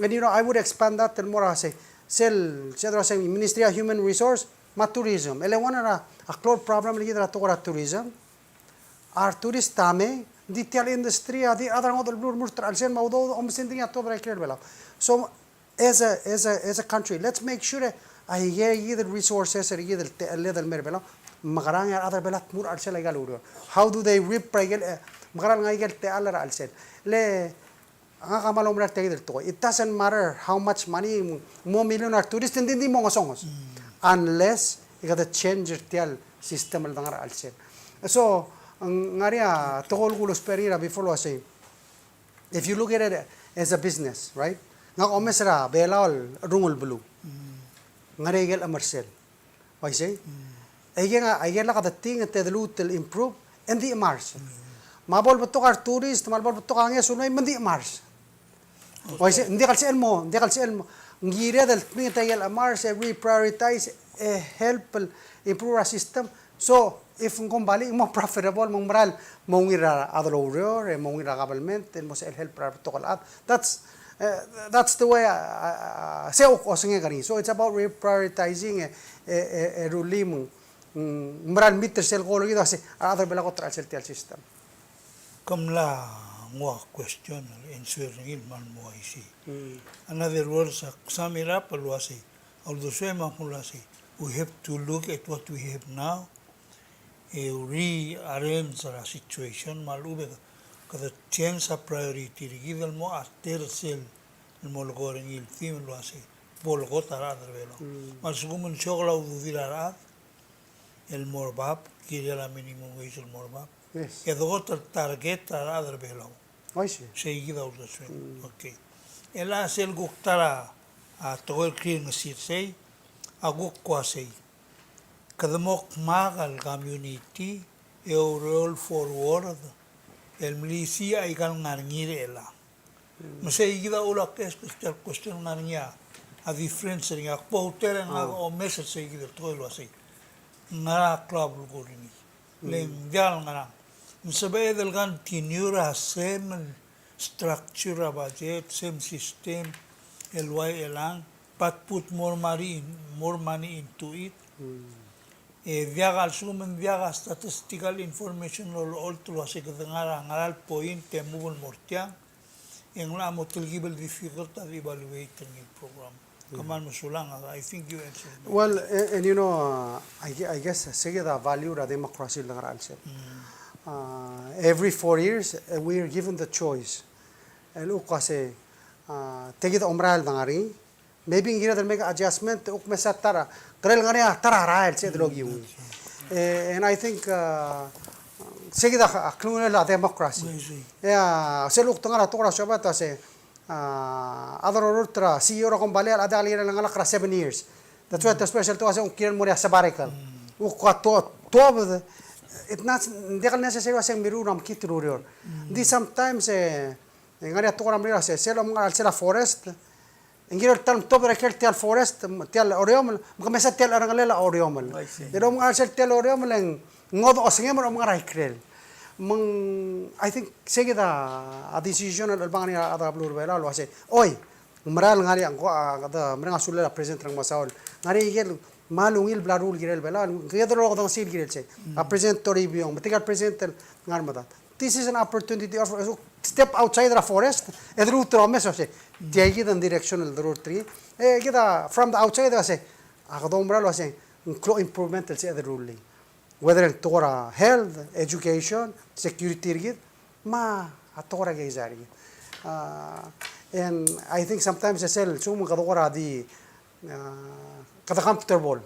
And, you know, I would expand that el mo er a sei, sel, sel, er a sei, Ministry of Human Resource, me a tourism. E le one er a, a klou el problem er kid er a tekoi er a tourism. A retourist a mei, ng di tia el industry a di a rechad er a ngodech el beluu el remurt er a chelsel me a udoud a omes er ngii a tuobed er a ikrel Belau. So, as a, as a, as a country, let's make sure, Aike kid el resources er kid el techelled el mer Belau, mekerang e a rechad er Belau a tmuu er a chelsel aika el ureor. How do they reap er aike el, eh, mekerang aike el techall er a chelsel? Le ngak a kmal oumera er tia kid el tekoi. It doesn't matter how much money, mo million a retourist, ng di, ng di mo ngesonges. Unless e kede change er tia el system el dengar er a chelsel. So, ng ngar er ngii a tekoi el kulusbech er ngii er a before el uasei, if you look at it as a business, right? Ngak a omes er a Belau el rungul beluu. Ng ngar er ngii aike el chemersel. Uaisei? Aike ng, aike el lak deting e te deluut el improve, e ng di chemars. Me a bo lebetok a retourist, me a bo lebetok a ngeso el mei, me ng di chemars. Uaisei, ng diak el sebechel el mo, ng diak el sebechel el mo. Ng kired el tmii e te aike el chemars, e reprioritize, e help el improve er a system. So, if ng kombalii, e ng mo profitable, me ng mera el mo ungil er a rechad el oureor, e mo ungil er a government, e mo sebechel el help er a rebetok el chad. That's, eh, that's the way, uh, uh, se kuk osengek er ngii. So it's about reprioritizing, e, e, e, e rullii me ng, mm, mera el meet er sel goal er kid el uasei, a rechad er Belau a kot er a chelsel tia el system. Ke mla nguu a question el answer er ngii el kmal mo uaisei. In other words, a sum it up el uasei, a uldesuem a kmo el uasei, we have to look at what we have now, e rearrange er a situation, me a lechub e kede change a priority er kid el mo alter sel el mo lekoi er ngii el theme el uasei, bo lekot a rechad er Belau. Me a lsekum ng siokel a ududir a rechad el mo er bab, kirel a minimum wage el mo er bab. Yes. E dekot el target a rechad er Belau. Uaisei. Sei kid a uldesuem. Okay. E le sel kuk ta er a, a, tekoi el klengesir sei, a kuk uasei, kede mo kmak el community e oureor el forward el melisiich aika el ngar er ngii er chelechang. Me sei kid a ulak ask er tia el question el ngar er ngii a difference er ngii. Ak bo outer e ngak a omes er sei kid el tekoi el uasei, ngera a klou a belkul er ngii? Le ng diak el ngerang. Ng sebeched el continue er a same structure er a budget, same system el ua chelechang, but put more money in, more money into it. E diak a lsekum ng diak a statistical information el olecholt el uasei kede ngar er a, ngera el point e move el mo er tiang, e ng locha mo telkib el difficult a de evaluate er ngii el program. Kmal mesulang, I think you answered my question. Well, a-, and you know, uh, I gue-, I guess, uh, se kid a value er a democracy el ngar er a chelsel. Uh, every four years, uh, we are given the choice. El kuk uasei, uh, tia kid a omerael el ngar er ngii, maybe ng kired el make adjustment, kuk mesa ta er a, kirel ngar er ngii a ta er a rael el sebeched el okiu ngii. Eh, and I think, uh, se kid a, a klungel a democracy. Oi, oi. E a, sel kuk te ngar er a tekoi er a siobai a uasei, a, a rechad el orurt er a C E O er a kombalii a diak el kirel el ngalek er a seven years. That's why te special te uasei ng kirel el mo er a sabbatical. Kuk a to-, tuobed, it not, ng diak el necessary uasei ng mirruul a mekngit el ureor. Ng di sometimes, e, e ng ngar er ngii a tekoi er a mle uasei, sel omngar er a chelsel a forest, e ng kirel el ta el mtobed er a ikrel tia el forest, tia el oreomel, me ke mesa tia el cherengelel a oreomel. I see. E le omngar er a chelsel tia el oreomel e ng ngodech a osengem el omngar er a ikrel. Me ng, I think, se kid a decision el chelebangel er ngii a rechad er a beluu er a Belau el uasei, oi, ng mera el ngar er ngii a, ng ko, a, kede mereng a sulel a President Remengesau el ngar er ngii ikel kmal ungil bla leruul el kirel Belau, kede lodengesii el kirel sei. A President Toribiong, me tirka el President el ngar er medad. This is an opportunity of, step outside er a forest, e de lmuut el omes el uasei, tia kid a direction el de orurt er ngii. E kid a, from the outside, el uasei, a kede oumera el uasei, ng klou a improvement el sebeched el rullii. Whether ng tekoi er a health, education, security er kid, me a tekoi er a keizai er kid. Uh, and I think sometimes e sel, lsekum kede kora di, uh, kede comfortable.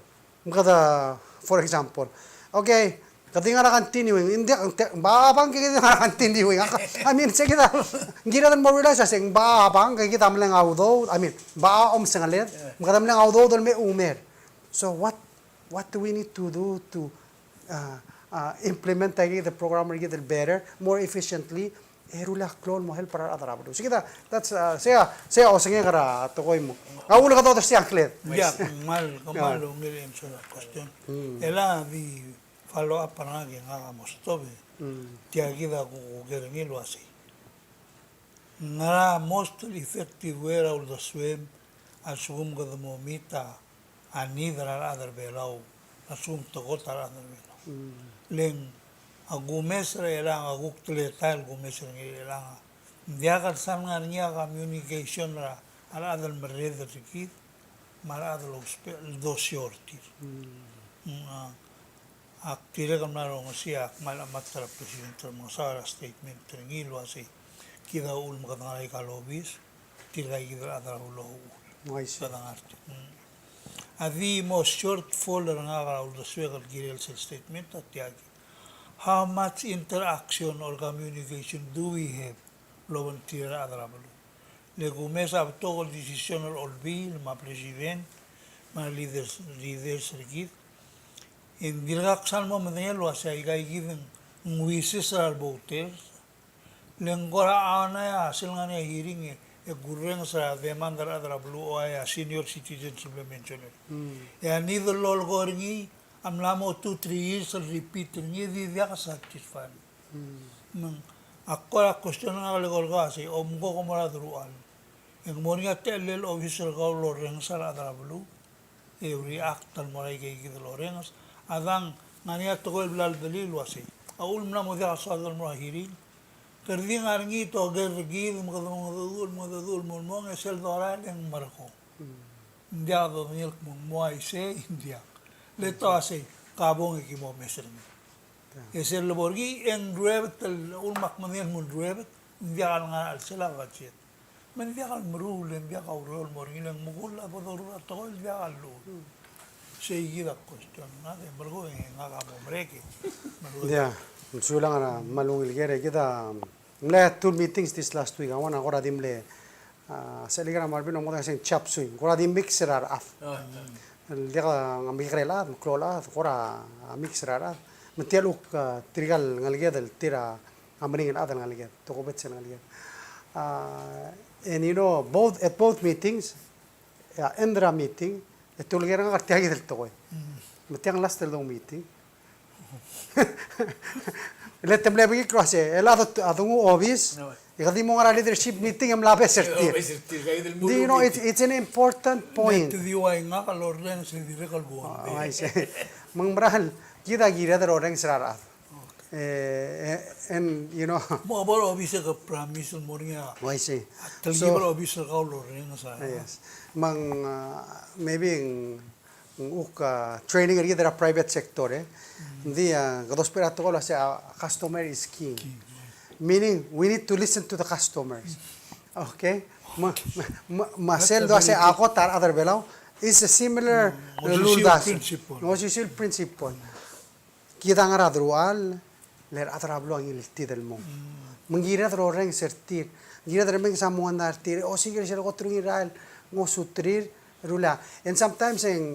Me kede, for example, okay, kede di ngar er a continuing, ng di, ng te-, ng bang, bang, kede di ngar er a continuing. I mean, se kid a, ng kired el mo realize a se ng bang, bang, kid a mle ng a udoud, I mean, bang a omsengeled, me kede mle ng a udoud el me umer. So what, what do we need to do to, uh, uh, implement a kid a program er kid el better, more efficiently, e rullii a klou el mo help er a rechad er a beluu. Se kid a, that's, uh, sei a, sei a osengek er a tekoi mo. A uchul e kede odersii a ngkled. Ia, kmal, kmal ungil answer er a question. E le di follow up er ngak e ngak a mo stop e. Tia kid a ku-, kuker er ngii el uasei, ngera most effective way er a uldesuem a lsekum kede mo meet a a need er a rechad er Belau, a lsekum te kot a rechad er Belau. Le ng a kumes er chelechang, a kuk teletael el kumes er ngii er chelechang, ng diak el sal ngar er ngii a communication er a rechad el merreder er kid, me a rechad el ousbech el dosiou er tir. Mm, a, ak dirrek el mla rongesii a kmal chemat er a president el mengesaod er a statement er ngii el uasei kid a uchul me kede ngar er aika el obis, tirka kid el chad er a beluu a uchul. Uaisei. Kede ngar er tir. Mm. A di mo shortfall er ngak er a uldesuek el kirel sel statement a tia kid. How much interaction or communication do we have el obengterir a rechad er a beluu? Le kumes a betok el decision er a olbiil me a president me a leaders, leaders er kid. E ng dirkak sal mo medengei el uasei aika kid ng wishes er a revoters. Le ng kora a, a sel ngar er ngii a hearing e, e kurrenges er a demand er a rechad er a beluu, a senior citizens el mle mention er. Mm. E a need el lolekoi er ngii a mla mo two, three years el repeat er ngii e di diak satisfy. Mm. Me ng, ak kora question er ngak el eko el kmo sei, omko ke mo er a deruchall e ng mo er ngii a techellel obis er kau el orrenges a rechad er a beluu e react el mo er aika kid el orrenges. A dang, ngar er ngii a tekoi el bla ledelii el uasei, a uchul me ng mla mo diak el soad el mo er a hearing, kede di ngar er ngii e te oker er kid me kede mengedecheduch, mengedecheduch el mo el mong e sel dorael e ng merekong. Mm. Ng diak dodengei el kmo ng mo uaisei, ng diak. Le te uasei, kabong e ki mo omes er ngii. Yeah. E sel lebo er ngii e ng ruebet el, uchul me ak medengei el kmo ng ruebet, ng diak el ngar er a chelsel a budget. Me ng diak el meruul, e ng diak a ureor el mo er ngii, le ng mekull a bo doruul a tekoi el diak a lluut. Sei kid a question. Ngak e merekong e ngak a mo merek e. Merekong. Yeah, ng sulang er a kmal ungil ker e kid a, ng mle two meetings this last week, a one a kora di mle, a, sel ker a Marvin a mo dang seng chop suey, kora di mix er a rechad. Oh, yeah. El diak a mekekerei el chad, meklou el chad, kora mix er a rechad. Me tia el uk, a, tirka el ngeleked el tir a a meringel chad el ngeleked, tokubets el ngeleked. A, and you know, both, at both meetings, a, end er a meeting, e te uleker er ngak er tia kid el tekoi. Mm. Me tiang last el dong meeting. Le te mle bekikl el uasei, el chad a donguu obis, no, e kede di mo ngar er a leadership meeting e mla obes er tir. Obes er tir, kid el mo. Do you know, it's, it's an important point. Te di ua ngak el orrenges e dirrek el buang. Oh, I see. Me ng mera el, kid a kired el orrenges er a rechad. Okay. Eh, eh, and, you know. Mo a bo el obis e ke promise el mo er ngii a. Oh, I see. A telkib el obis er kau el orrenges a. Yes. Me ng, uh, maybe ng, ng uk, uh, training er kid er a private sector, e. Mm. Ng di, uh, kede ousbech er a tekoi el uasei, uh, customer is king. King, yes. Meaning, we need to listen to the customers. Okay? Me, me, me, me a sel el uasei a kot a rechad er a Belau is a similar, mm, uh, osisiu el uldasu. Principle. Osisiu el principle. Kid a ngar er a deruchall, le rechad er a beluu a ngiltid el mong. Mm. Me ng kired el orrenges er tir. Ng kired el remenges a mongedad er tir. Osiik er sel kot el ngii er a el ngosuterir, rullii. And sometimes e ng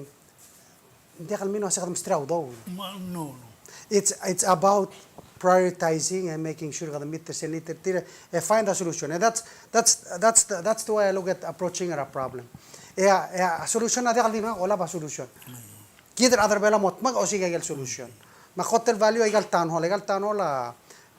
diak el mean el uasei kede mesterir a udoud. Ma-, no, no. It's, it's about prioritizing and making sure kede meet er sel need er tir e find a solution. And that's, that's, that's the, that's the way I look at approaching a problem. E a, e a solution a diak el di ngak a olab a solution. Mm. Kid el chad er a Belau a mo dmak e osiik a ikel solution. Me a kot el value a ikal town hall, ikal town hall a,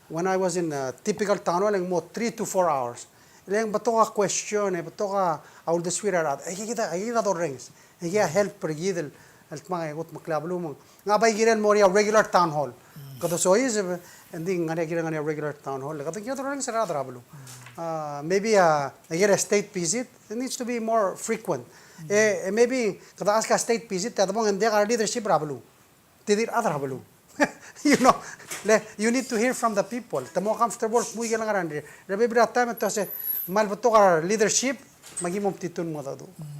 when I was in a typical town hall, e ng mo three to four hours. Le ng betok a question, e betok a uldesuir a rechad. E kid a, e kid a dorrenges. E kid a help er kid el, el dmak e kudmeklii a beluu me ng. Ngak a bai kirel el mo er ngii a regular town hall. Kede soiseb, e ng di ng ngar er ngii a kirel ngar er ngii a regular town hall. Kede kired el orrenges er a rechad er a beluu. Uh, maybe, uh, a kirel a state visit, it needs to be more frequent. E, e maybe, kede ask a state visit, e a debong e ng diak a leadership er a beluu. Te di rechad er a beluu. You know, le, you need to hear from the people. Te mo comfortable el kmo ikel ngar er a, er a bebil er a taem e te uasei, kmal betok a leadership, me aki mo metitur el mengedecheduch. Mm.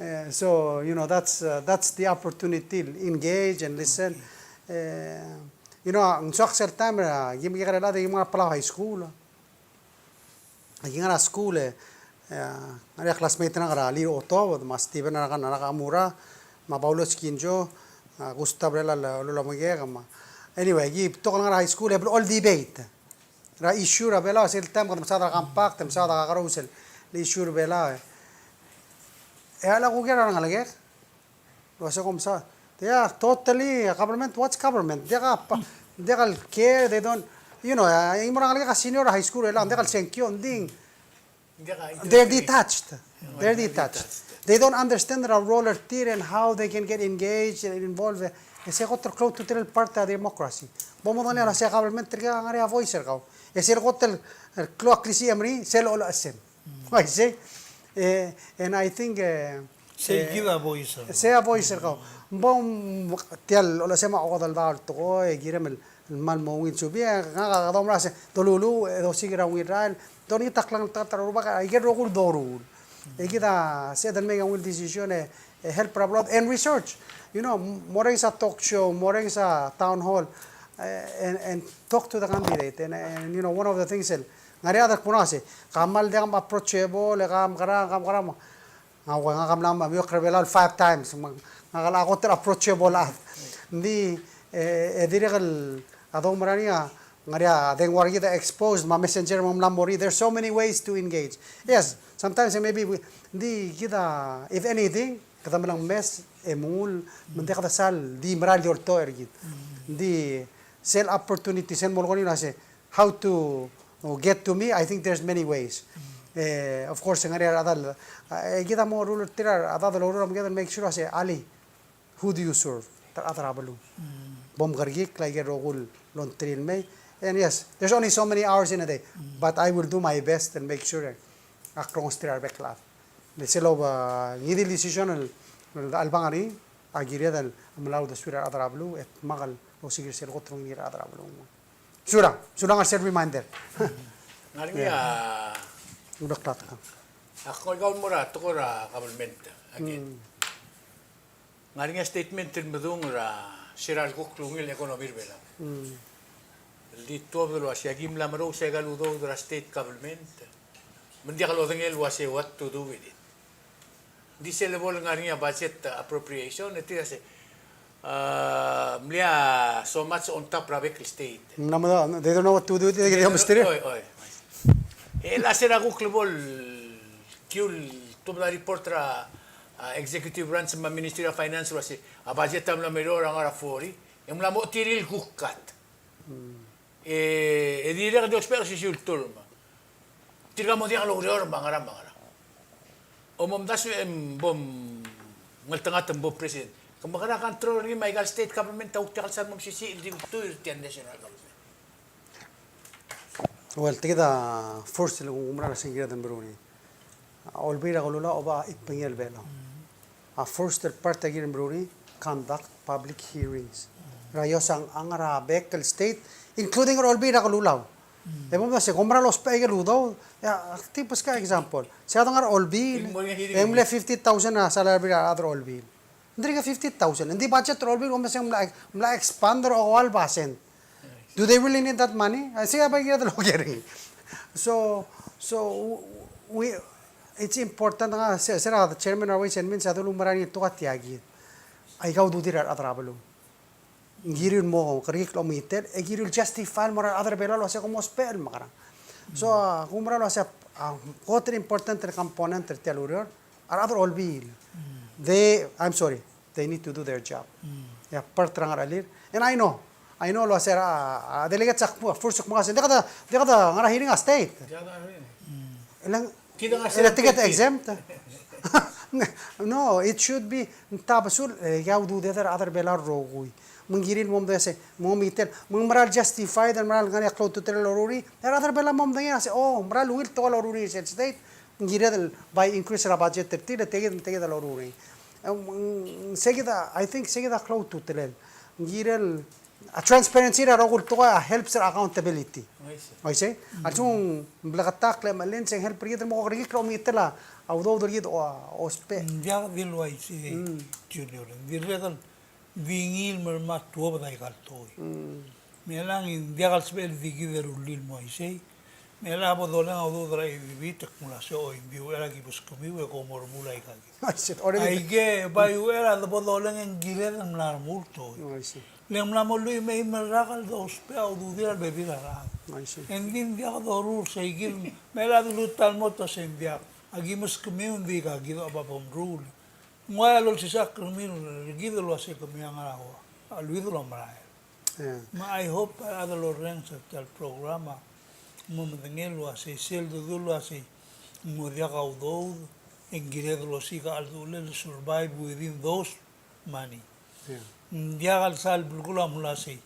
Eh, so, you know, that's, uh, that's the opportunity, engage and listen. Okay. Eh, you know, ng soak sel taem, eh, aki mekekerei el chad, aki mo er a Palau High School. Aki ngar er a skuul e, e, ngar er ngii a classmate er ngak er a Lir Otobed, me a Steven er a Nakamura, me a Paulos Kinjo, a Gustav er a Lula Mekek, me a, anyway, aki betok el ngar er a high school e blechoel debate er a issue er a Belau, sel taem kede mesaod er a compact, mesaod er a kakerous el issue er a Belau, e. E a le kuker a rengalek, Uase kom sa, they are totally, uh, government, what's government? Diak a pa, diak el care, they don't, you know, uh, ng mo er a ngalek a senior high school er chelechang, diak el sengkio, ng di, they're detached. They're detached. They don't understand the role er tir and how they can get engaged and involved. E se kot el klou a ultutelel el part er a democracy. Bo modengelii a se government er kid a ngar er ngii a voice er kau. E sel kot el, el klou a klisiich e meringel, sel olecholt. I see. Eh, and I think, eh, Sei kid a voice er. Sei a voice er kau. Bo, tia el, ole se me a okedei el tekoi, e kirem el, el kmal mo ungil subii, e ngak a kede oumera se, doluluuch, e dosiik er a ungil rael, dolengit a klengeltengat er a rubak, aike el rokui el doruul. E kid a, se el mei a ungil decision, e, e help er a beluad, and research. You know, morrenges a talk show, morrenges a town hall, e, and, and talk to the candidate. And, and, you know, one of the things el, ngar er ngii a chad el kmo se, ke kmal diak approachable, e ke mekerang, ke mekerang, Ngak, ngak a mla mo, mo oker er a Belau el five times, me ngak a kot el approachable a. Ng di, e, e dirrek el, a doumera er ngii a, ngar er ngii a dengua er kid a exposed, me a messenger me ng mla mo er ngii. There's so many ways to engage. Yes, sometimes maybe we, ng di kid a, if anything, kede melengmes e mengul, me ng diak de sal di mera el di oltoch er kid. Ng di, sel opportunity, sel mo lekong er ngii el uase, how to, uh, get to me, I think there's many ways. Eh, of course, ngar er ngii a rechad el, eh, kid a mo ruul er tir a rechad el oureor, me kid el make sure a se, Ali, who do you serve? Ta er a rechad er a beluu. Bo mkerekikl aike el rokui el ongtir el mei. And yes, there's only so many hours in a day, but I will do my best and make sure a krongesii tir a rebek el chad. Le sel oba ngii di el decision el, el, el chelebangel er ngii, a kired el melai a uldesuir a rechad er a beluu, e dmak el osiik er sel kot el ongit er a rechad er a beluu. Sulang, sulang er sel reminder. Ngar er ngii a, uleklatk. Ak ngoi kau el mo er a tekoi er a government. Again. Ngar er ngii a statement el medung er a se er a lekuk el ungil economy er a Belau. El di tuobed el uase aki mla merous aika el udoud er a state government. Me ng diak lodengei el uase what to do with it. Ng di sel lebo el ngar er ngii a budget appropriation, e tir a se, a, mle a so much on top er a bek el state. Ng mla mo, they don't know what to do with it, they get almost there. Oi, oi. E le se er a kuk lebo el kiu el tuobed a report er a, a, executive branch me a Ministry of Finance el uase a budget a mla mirruul er a ngar er a forty, e ng mla mo tir el kuk cut. E, e dirrek el di ousbech er a osisiu el term. Tirka mo diak loureor me a ngerang me a ngerang. Omomdasu e bo mngeltengat me bo president. Ke mekerang a control er ngii me aika el state government a kuk diak el sal mo mesisiich el di ultuil er tia el national government. Well, tia kid a first el kuk mera el se ng kired el meruul er ngii. A Olbiil er a Kelulau a oba a ibengel Belau. A first el part a kired el meruul er ngii, conduct public hearings. Er a iosang a ngar er a bek el state, including er a Olbiil er a Kelulau. E bo mesa se kom mera el ousbech aike el udoud, e a, a tipes ka example. Se a dengar er a Olbiil, e ng mle fifty thousand a salary er a rechad er a Olbiil. Ng dirk fifty thousand. Ng di budget er a Olbiil, kom mesa ng mla, mla expand er a okeua el basent. Do they really need that money? I say, a bai kired el oker er ngii. So, so we, it's important, a, se, se er a chairman er a Ways and Means a dulu mera er ngii el tekoi a tia kid. Aika ududir a rechad er a beluu. Ng kirir el mo kerekikl el omengitel, e kirir el justify el mo er a rechad er a Belau el uase kom ousbech el mekerang. So, a, kuk mera el uase a, a, kot el important el component er tia el ureor, a rechad er a Olbiil. They, I'm sorry, they need to do their job. E a part er a ngerechelir. And I know, I know el uase er a, a, delegate a kmo, first kmo a se, diak de, diak de ngar er a hearing a state. Diak de ngar er a hearing. Eleng, kid a ngar er a state, ticket exempt. No, it should be, ng tabesul, e, aika ududed a rechad er a Belau el rokui. Me ng kirir el mo medengei se, mo omengitel, me ng mera el justified, el mera el ngar er ngii a klou a ultutelel el loruul er ngii, e a rechad er a Belau a mo medengei a se, o, mera el ungil tekoi el loruul er ngii er sel state, ng kired el bai increase er a budget er tir, e tia kid, tia kid a loruul er ngii. Em, mm, se kid a, I think se kid a klou a ultutelel. Ng kired el, a transparency er a rokui el tekoi a helps er a accountability. I see. Oisei? A lsekum ng bleketakl e mechelins e ng help er kid el mo kerekikl el omengitel a udoud er kid el ousbech. Ng diak di el uaisei, Junior. Ng dirrek el di ngii el mer ma tuobed aika el tekoi. Me chelechang e ng diak el sebechel di kid el rullii el mo uaisei. Me chelechang a bo doleng a udoud er a ADB, te kmo el uase, oi, ng di uchei er a ki meskemiu e kom mo remuul aika kid. I see. Already. Aike, bai uchei er a de bo doleng e ng kired el mla remuul tekoi. I see. Le ng mla mo lluich me a eim el rak el dousbech a ududir a rebebil er a rechad. I see. E ng di ng diak doruul er sei kid, me chelechang a dilu el mo ta se ng diak. A ki meskemiu, ng di aika kid a bo mruul. Ng ua lolsisechakl er kemiu er kid el uase kemiu a ngar er a ua, a lluid el omerael. Yeah. Me I hope a rechad el orrenges er tia el program a mo medengei el uase sel dedu el uase ng mo diak a udoud, e ng kired el osiik a cheldechulel el survive within those money. Yeah. Ng diak el sal belkul a mle uasei,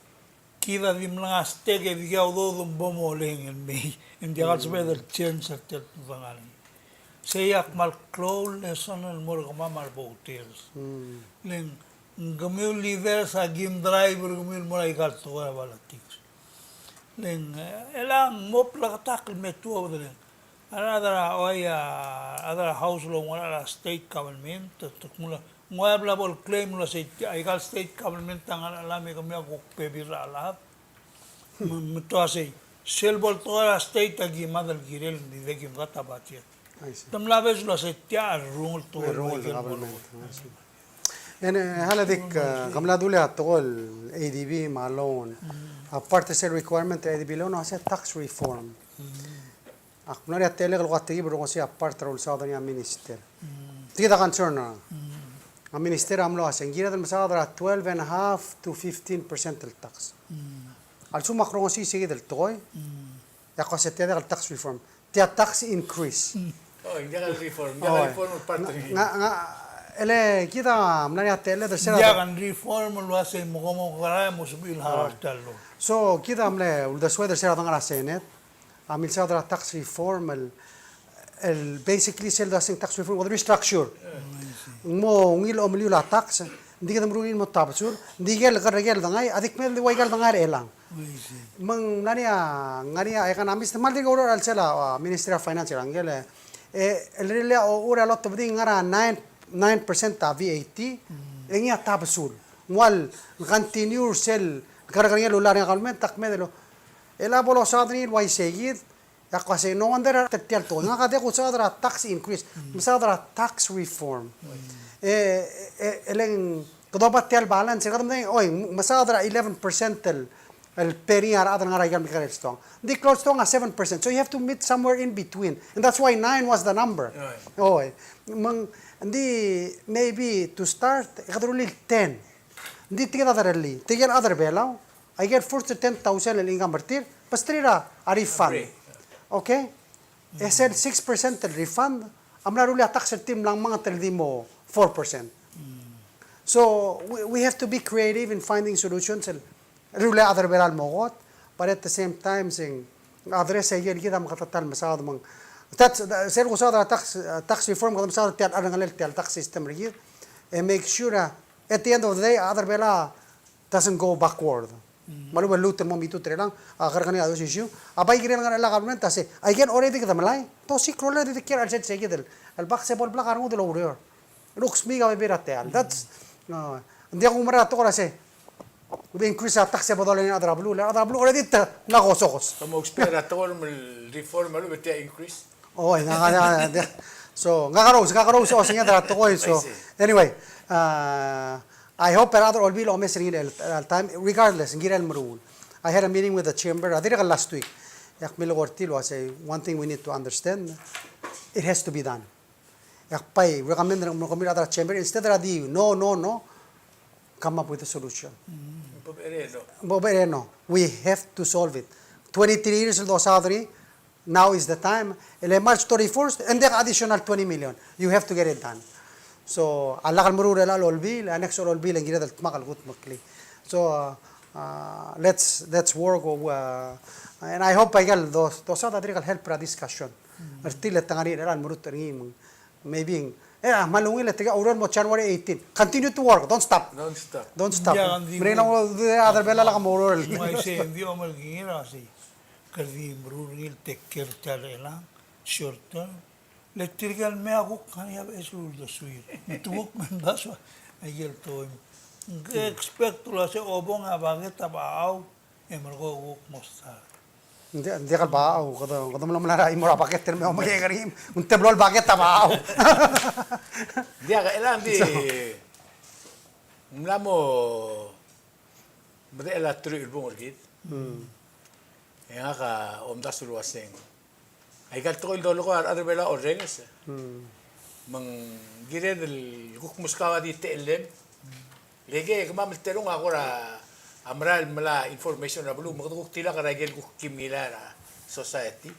kid a di mlengastek e dikea udoud me bo moleng el mei. Ng diak el sebeched el change er tia el tudengalek. Sei a kmal klou el lesson el mo er kemam a re voters. Le ng kemiu el leaders a kim drive er kemiu el mo er aika el tekoi er a politics. Le ng, e, chelechang mo bleketakl el me tuobed e le ng a rechad er a, oi, a rechad er a House el oungerachel a state government, te, te kmo ng ua bla bo el claim el uasei aika el state government a ngar er a Belau me kemiu a kuk bebil er a chelechad. Me, me te uasei, sel bo el tekoi er a state a ki mad el kirel, ng di de ki mkat a budget. I see. Te mla beches el uasei tia a rungel tekoi el, rungel el government. I see. E ng, e, hale dik, e, ke mla dulii a tekoi el A D B me a loan. A part er sel requirement er a A D B loan a uasei tax reform. Ak mla er ngii a techellek el ko er a tekib el rongesii a part er a ulsaod er ngii a minister. Tia kid a concern er a, a minister a mlo uasei ng kired el mesaod er a twelve and a half to fifteen percent el tax. A lsekum ak rongesii sei kid el tekoi, e ak uasei tia diak el tax reform. Tia tax increase. Oh, ng diak el reform, ng diak el reform el part er ngii. Ng, ng, e le kid a mla er ngii a techelled er sel, ng diak el reform el uasei mo ko mo kerai mo sebechir el harau er tia el loan. So kid a mle uldesued er sel a dengar er a Senate a milsaod er a tax reform el, el basically sel dua seng tax reform, kede restructure. Ng mo ungil omeliul a tax, ng di kede meruul el mo tabesul, ng di ikel kerrekel dengai a di kmedel el ua ikel dengai er chelechang. Me ng ngar er ngii a, ngar er ngii a economist, me ng dirk oureor er a chelsel a, a, Ministry of Finance er a ngike el, e, el rirellii a ochur a lotebedii ng ngar er a nine, nine percent a V A T, e ngii a tabesul. Ng ua el continue er sel kerrekerngel el ullak er ngii a government, a kmedel el E le bo losaod er ngii el uaisei kid, e ak uasei, no wonder a tia el tekoi. Ngak a diak kusaod er a tax increase, mesaod er a tax reform. E, e, e le ng kede oba tia el balance, e kede medengei, oi, mesaod er a eleven percent el, el pay er ngii a rechad el ngar er aika el mekekerei el stoang. Ng di klou el stoang a seven percent. So you have to meet somewhere in between. And that's why nine was the number. Right. Oi, me ng, ng di maybe to start, e kede rullii el ten. Ng di tirke el chad er a, tirke el chad er a Belau, aike el first ten thousand el income er tir, besterir a refund. Agree. Okay? E sel six percent el refund a mla rullii a tax er tir el mla ngmanget el di mo four percent. So we, we have to be creative in finding solutions el rullii a chad er a Belau el mo kot, but at the same time, se ng address aike el kid a meketeket el mesaod me ng. That's, sel kusaod er a tax, tax reform, kede mesaod er tia el cherrengelel tia el tax system er kid, e make sure a, at the end of the day, a chad er a Belau doesn't go backward. Me a lechub e lmuut el mo mitut er chelechang, a kerrekeriil a those issue. A bai kirel ngar er a government a sei, aike el already kede melai, te osiik a rolel e di kiei er a chelsel sei kid el, el bak se bo el blak a rengud el oureor. Looks me a bebil er a techall. That's, uh, ng diak kumerang a tekoi er a sei, kede increase a tax e bo dolai a rechad er a beluu, le a rechad er a beluu already te mla kosokos. Te mo expect a tekoi el reform a lechub e tia increase. Oi, ngak a, ngak a, ngak a, so, ngak a rous, ngak a rous, osenged er a tekoi, so, I see. Anyway, uh, I hope er a rechad er a Olbiil a omes er ngii el, el time, regardless, ng kirel meruul. I had a meeting with the chamber, a dirrek el last week. E ak milekoi er tir el uasei, one thing we need to understand, it has to be done. E ak bai recommend er kemiu el chad er a chamber, instead er a di, no, no, no, come up with a solution. Bo becherei, no. Bo becherei, no. We have to solve it. Twenty-three years el dosaod er ngii, now is the time. E le March thirty-first, e ng diak a additional twenty million. You have to get it done. So, a lak el meruul er a Olbiil, a next Olbiil e ng kired el dmak el kutmeklii. So, uh, uh, let's, let's work, uh, and I hope aike el dos, dosaod a dirrek el help er a discussion. Er tir el te ngar er ngii el meruul er ngii me ng, maybe, e, a kmal ungil e tirke a oureor el mo January eighteen. Continue to work, don't stop. Don't stop. Don't stop. Mereng a rechad er a Belau el lak mo oureor. Ng uaisei, ng di omelekingir a sei. Kede di meruul er ngii el take care er tia el chelechang, short term. Le tirke el mei a kuk ngar er ngii a beches el uldesuir. Me te kuk mei me dasu aike el tekoi. Ng expect el uasei obong a bucket a bechachau, e merekong e kuk mo start. Ng di, ng diak el bechachau, kede, kede mlo melai er a chimo er a bucket el me omekekerei, ng teblo el bucket a bechachau. Ng diak, e le ng di, ng mla mo medechel a teruich el bung er kid. E ngak a omdasu el uaseng, aika el tekoi el dolekoi a rechad er a Belau a orrenges. Me ng kired el kuk meskau a di techellem. Le ke, kemam el telung a kora merael el melai a information er a beluu, me kede kuk tilak er aike el kuk kim ngilai er a society.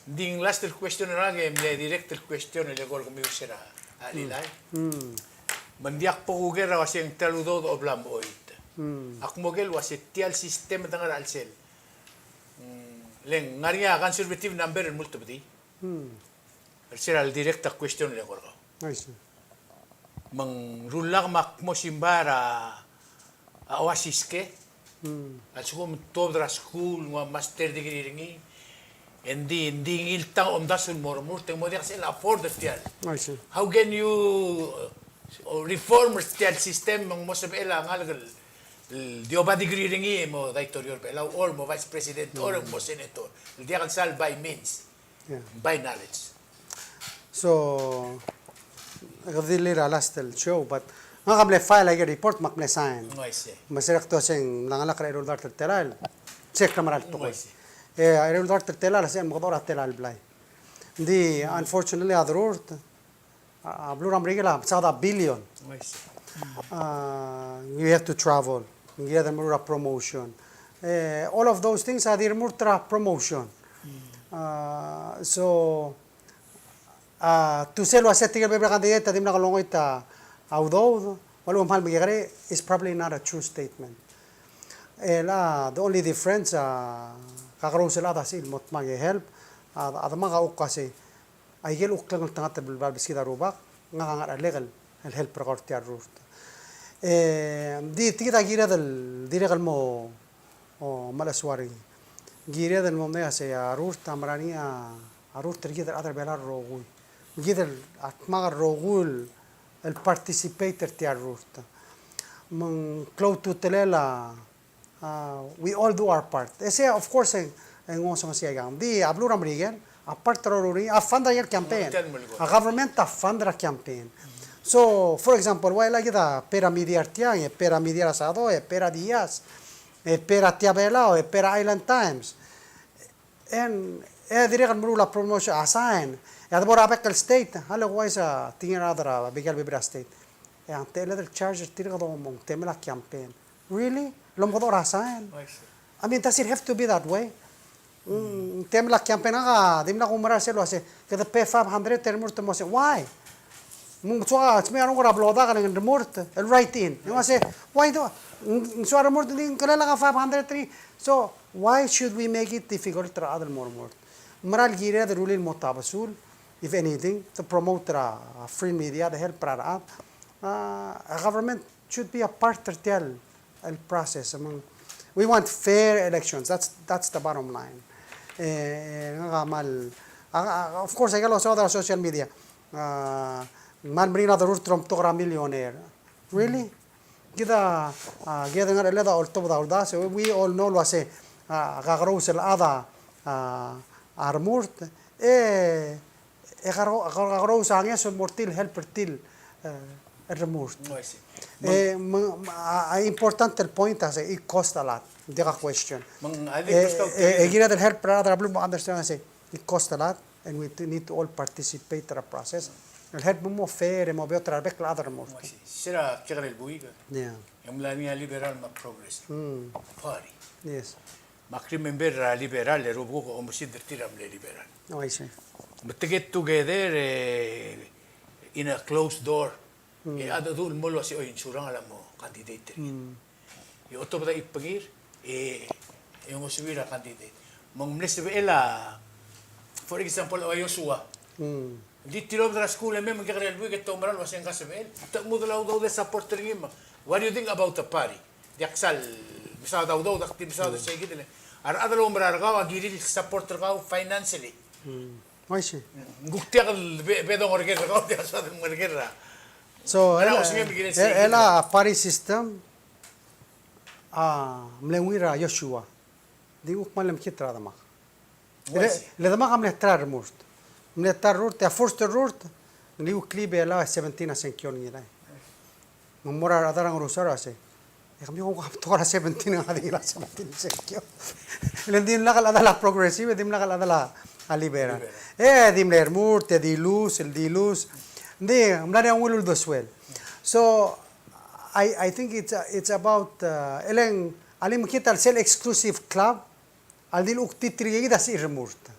Ng di ng last el question er ngak e mle direct el question el eko er kemiu er se er a chelilai. Me ng diak bo kuker a uaseng tia el udoud a obla mochoit. Ak mo oker el uasei tia el system el dengar er a chelsel. Le ng ngar er ngii a conservative number el multebedii. Sel direct a question el eko er kau. I see. Me ng rullak me ak mo simbai er a, a Oasis ke. Mm. A lsekum tuobed er a skuul, ng ua master degree er ngii. E ng di, ng di ngii el tang omdasu el mo remurt, e ng mo diak sel afford er tia el. I see. How can you, uh, reform er tia el system me ng mo sebechel a ngalek el, el di oba degree er ngii e mo daitorio er a Belau, or mo vice president, or mo senator. El diak el sal by means. Yeah. By knowledge. So, e ke di lir a last el show, but ngak a mle file aike el report me ak mle sign. Oh, I see. Me se er a kmo se ng mla ngalek er a eru el dart el telael, check er a mera el tekoi. Oh, I see. E a eru el dart el telael a se el mekedechor a telael el blai. Ng di, unfortunately, a derurt, a, a beluu er a Merikel a mesaod a billion. Oh, I see. Uh, you have to travel. Ng kired el meruul er a promotion. Eh, all of those things a di remurt er a promotion. Uh, so, uh, to sel ua se tirke el bebil er a candidate a dimlak longoit a udoud, me a lechub e ng kmal mekekerei, is probably not a true statement. El, uh, the only difference, uh, kakerous el chad a sebechir el mo dmak e help, a, a demak a kuk uasei, aike el kuk klengeltengat el bla lebeskid a rubak, ngak a ngar er a lek el help er kau er tia el rurt. E, di, tia kid a kired el dirrek el mo, o, melechesuar er ngii. Kired el mo medengei a sei a rurt a mera er ngii a, a rurt er kid el chad er a Belau el rokui. Kid el, a dmak el rokui el, el participate er tia el rurt. Me ng klou a ultutelel a, Uh, we all do our part. E sei, of course, e ng, e ng osengesiai kang. Di, a beluu er a Merikel, a part er a rurt er ngii, a fund er a campaign. A government a fund er a campaign. So, for example, ua el kid a pay er a media er tiang, e pay er a media er a Sado, e pay er a Diaz, e pay er a Tia Belau, e pay er a Island Times. E ng, e dirrek el meruul a promotion, a sign. E a debo er a bek el state, a le uaisei a tingel a rechad er a bek el bebil er a state. E a ng techelled el charge er tir kede mo, mo ng temel a campaign. Really? Lomekedechor a sign? I see. I mean, does it have to be that way? Mm, temel a campaign, ngak a dimlak kumerang er sel uase, kede pay five hundred e remurt el mo sei. Why? Me ng soak a, smecher a renguk er a blechodak el ng remurt el write in. Ng uase, why do, ng, ng soak a remurt, ng di ng kelel a five hundred er ngii. So, why should we make it difficult er a chad el mo remurt? Mera el kired el rullii el mo tabesul, if anything, to promote er a free media, the help er a rechad. Uh, a government should be a part er tia el, el process. I mean, we want fair elections. That's, that's the bottom line. E, e, ngak a kmal, a, a, of course, aika el osaod er a social media. A, kmal meringel a derurt el omtok er a millionaire. Really? Kid a, a, kid a ngar er a cheled a oltobed a uldasu, we all know el uase, a, kakerous el chad a, a, a remurt, e, e karo-, karo-, kakerous a ngeso el mo er tir el help er tir, e, el remurt. Oh, I see. E, me ng, a, a important el point a sei, it cost a lot. Diak a question. Me ng, I think, e, e, e kired el help er a rechad er a beluu el mo understand a sei, it cost a lot. And we need to all participate er a process. El help mo fair e mo beot er a rebek el chad el remurt. Sera kekerei el buik. Yeah. E ng mla er ngii a Liberal me a Progressive Party. Yes. Me ak remember er a Liberal, e rubekuk a omesid er tir a mle Liberal. Oh, I see. Me te get together, e, in a closed door. E a dedu el mo el uase, oi, ng surang el mo candidate er ngii. E otobed a chipengir, e, e ngosuir a candidate. Me ng mle sebechel a, for example, a Joshua. Ng di tilobed er a skuul e mei me ng kekerei el buik e te oumera el uase ngka sebechel. Te chemudel a udoud e support er ngii me. What do you think about the party? Diak sal mesaod a udoud, ak di mesaod a sei kid el. A rechad el oumera er kau a kirir el support er kau financially. I see. Ng kuk diak el be, be dongereker er kau, diak soad el mengereker er a. So, el, el, el a party system, a, mle ungil er a Joshua. Di kuk kmal mle mekngit er a demak. Le, le demak a mle ta er a remurt. Mle ta er a rurt, e a first rurt, ng di kuk klib e le seventeen a sengkio er ngii. Me ng mo er a rechad er a Ngerusar a sei, e kemiu a kuk betok er a seventeen, ng di ngii a seventeen sengkio. Le ng dimlak el chedal a Progressive, e dimlak el chedal a Liberal. E di mle remurt, e di lose, el di lose. Ng di, ng mla er ngii a ungil uldesuel. So, I, I think it's, uh, it's about, uh, e le ng, a lemekngit a sel exclusive club, a le di kuk tirke kid a sebechir el remurt.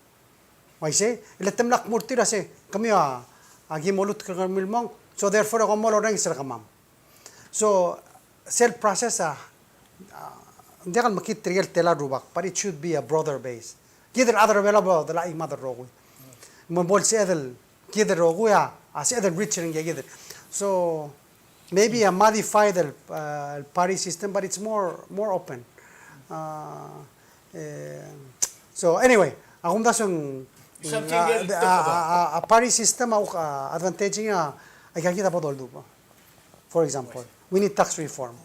Uaisei, e le te mla kmurtir a sei, kemiu a, a ki mo lutk er kemiu el mong, so therefore e kom mo orrenges er kemam. So, sel process a, a, ng diak el mekngit tirke el tela el rubak, but it should be a broader base. Kid el chad er a Belau bo de la chimad el rokui. Me bo lsebeched el kid el rokui a, a sebeched el reach er ngii a kid. So, maybe a modified el, uh, el party system, but it's more, more open. Uh, eh, so anyway, a kumdasu ng, something a, else to a, talk about. A, a, a party system a, a advantage er ngii a, aika kid a bo doldubech. For example, we need tax reform.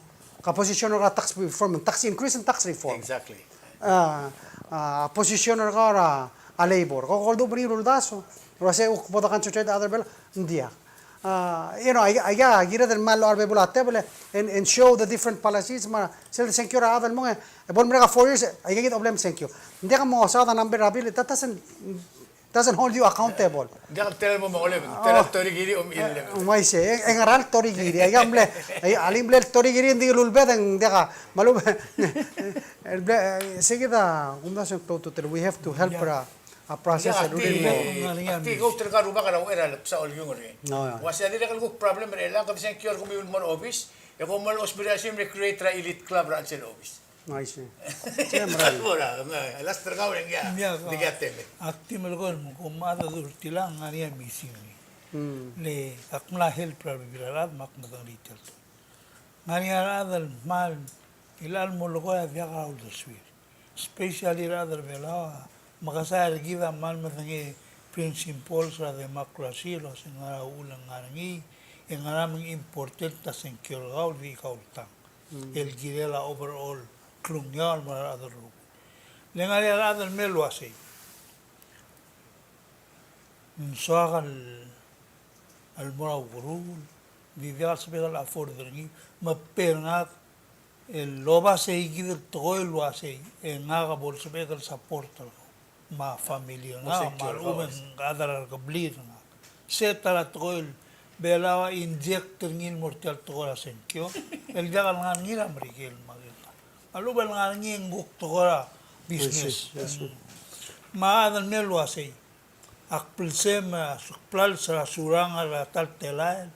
Ke position er a tax reform, tax increase and tax reform. Exactly. A, a position er a, a labor. Ko, ko doldubech er ngii el uldasu. Ua se kuk bo de concentrate a other bill, ng diak. A, you know, aika, aika kired el mle locha er a bebul a table and, and show the different policies, me a sel sengkio er a chad el mong, e bo lemerek a four years, aika kid a oblem sengkio. Ng diak mo saod a number er a bill, that doesn't, doesn't hold you accountable. Ng diak el tela el mo mengolem, tela el torikiri om illem. Ng uaisei, e, e ngera el torikiri, aika mle, e, alii mle el torikiri, ng di lulbed, e ng diak a, me a lub-, el ble, e, se kid a, kumdasu ng klou a ultutelel, we have to help er a, a process a rullii mo. Ak di, ak di, ak di, ak di, ak di, ua se a dirrek el kuk problem er chelechang, kede sengkio er kemiu el mo er a obis, e kom mo lousbech er a sel mle create er a elite club er a chelsel obis. I see. Sei a meral. Ora, me, last er kau e ng ia, ng diak a temel. Ak di melekoi el mo, kom a dul tilang, ng ngar er ngii a missing. Hmm. Le, ak mla help er a rebebil er a rechad, me ak medengelii tia el tekoi. Ng ngar er ngii a rechad el kmal, el kmal mo lekoi a diak a uldesuir. Especially er a rechad er a Belau, a mekesai er kid a kmal medengei principles er a democracy, el uase ngera uchul e ng ngar er ngii, e ngera me ng important a sengkio er kau el di kau el tang. Mm. El kirel a overall klungiaol el mo er a rechad el rokui. Le ngar er ngii a rechad el mei el uasei, ng soak el, el mo er a ukeruul, di diak el sebechek el afford er ngii, me pay er ngak el oba sei kid el tekoi el uasei, e ngak a bo lsebechek el support er kau. Me a family er ngak, me a lechub e ng chad er a rekebliil er ngak. Se ta er a tekoi el Belau a inject er ngii el mo er tia el tekoi er a sengkio, el diak el ngar er ngii er a Merikel me a kid. Me a lechub e le ngar er ngii e ng kuk tekoi er a business. Yes, yes, yes. Mm. Me a chad el mei el uasei, ak blsem, a, suk blals er a surang er a ta el telael,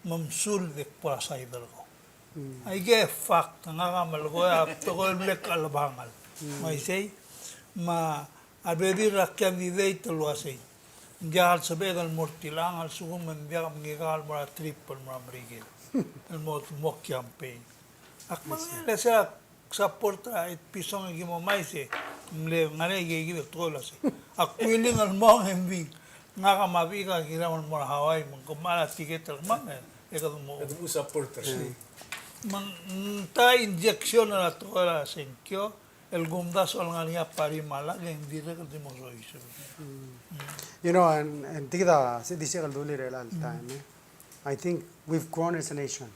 me msuld e kbo er a side er kau. Mm. Aike a fact, ngak a melekoi a tekoi el mle chelebangel. Mm. Me isei, me a rebebil er a candidate el uasei, ng diak el sebechek el mo er tilang, a lsekum e ng diak mngikang el mo er a trip el mo er a Merikel el mo, mo campaign. Ak mle, le se a support er a Ed Pisong e ki mo mei se, mle ngar er ngii a ikakid el tekoi el uasei, ak willing el mong e ng di ngak me a bechik a kirem el mo er a Hawaii, me ng kemam a ticket el kemam, e kede mo. Kede mo support er sei. Me ng ta injection er a tekoi er a sengkio el kumdasu el ngar er ngii a party me a lak e ng dirrek el di mo soiseb. You know, and, and tia kid a, se di se el dulii er chelecha el time, e. I think we've grown as a nation.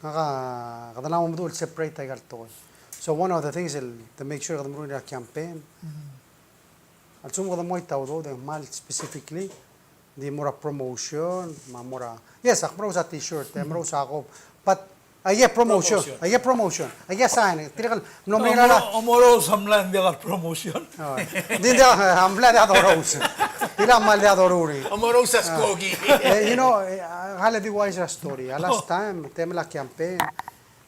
Ngak a, kede mla mo meduch el separate aika el tekoi. So one of the things el, to make sure kede meruul er a campaign. A lsekum kede mo ita udoud e ng kmal specifically, di mo er a promotion, me a mo er a, yes, ak merous a t-shirt, e merous a kob. But aike promotion, promotion. Aike promotion, aike sign, tirke el mlo mei er a. Omo-, omerous a mlai, ng diak a promotion. O, di ng diak a mlai, diak dorous. Di le mlai, diak doruul. Omerous a skoki. E, you know, e, a, kede di uaisei er a story. A last time, temel a campaign,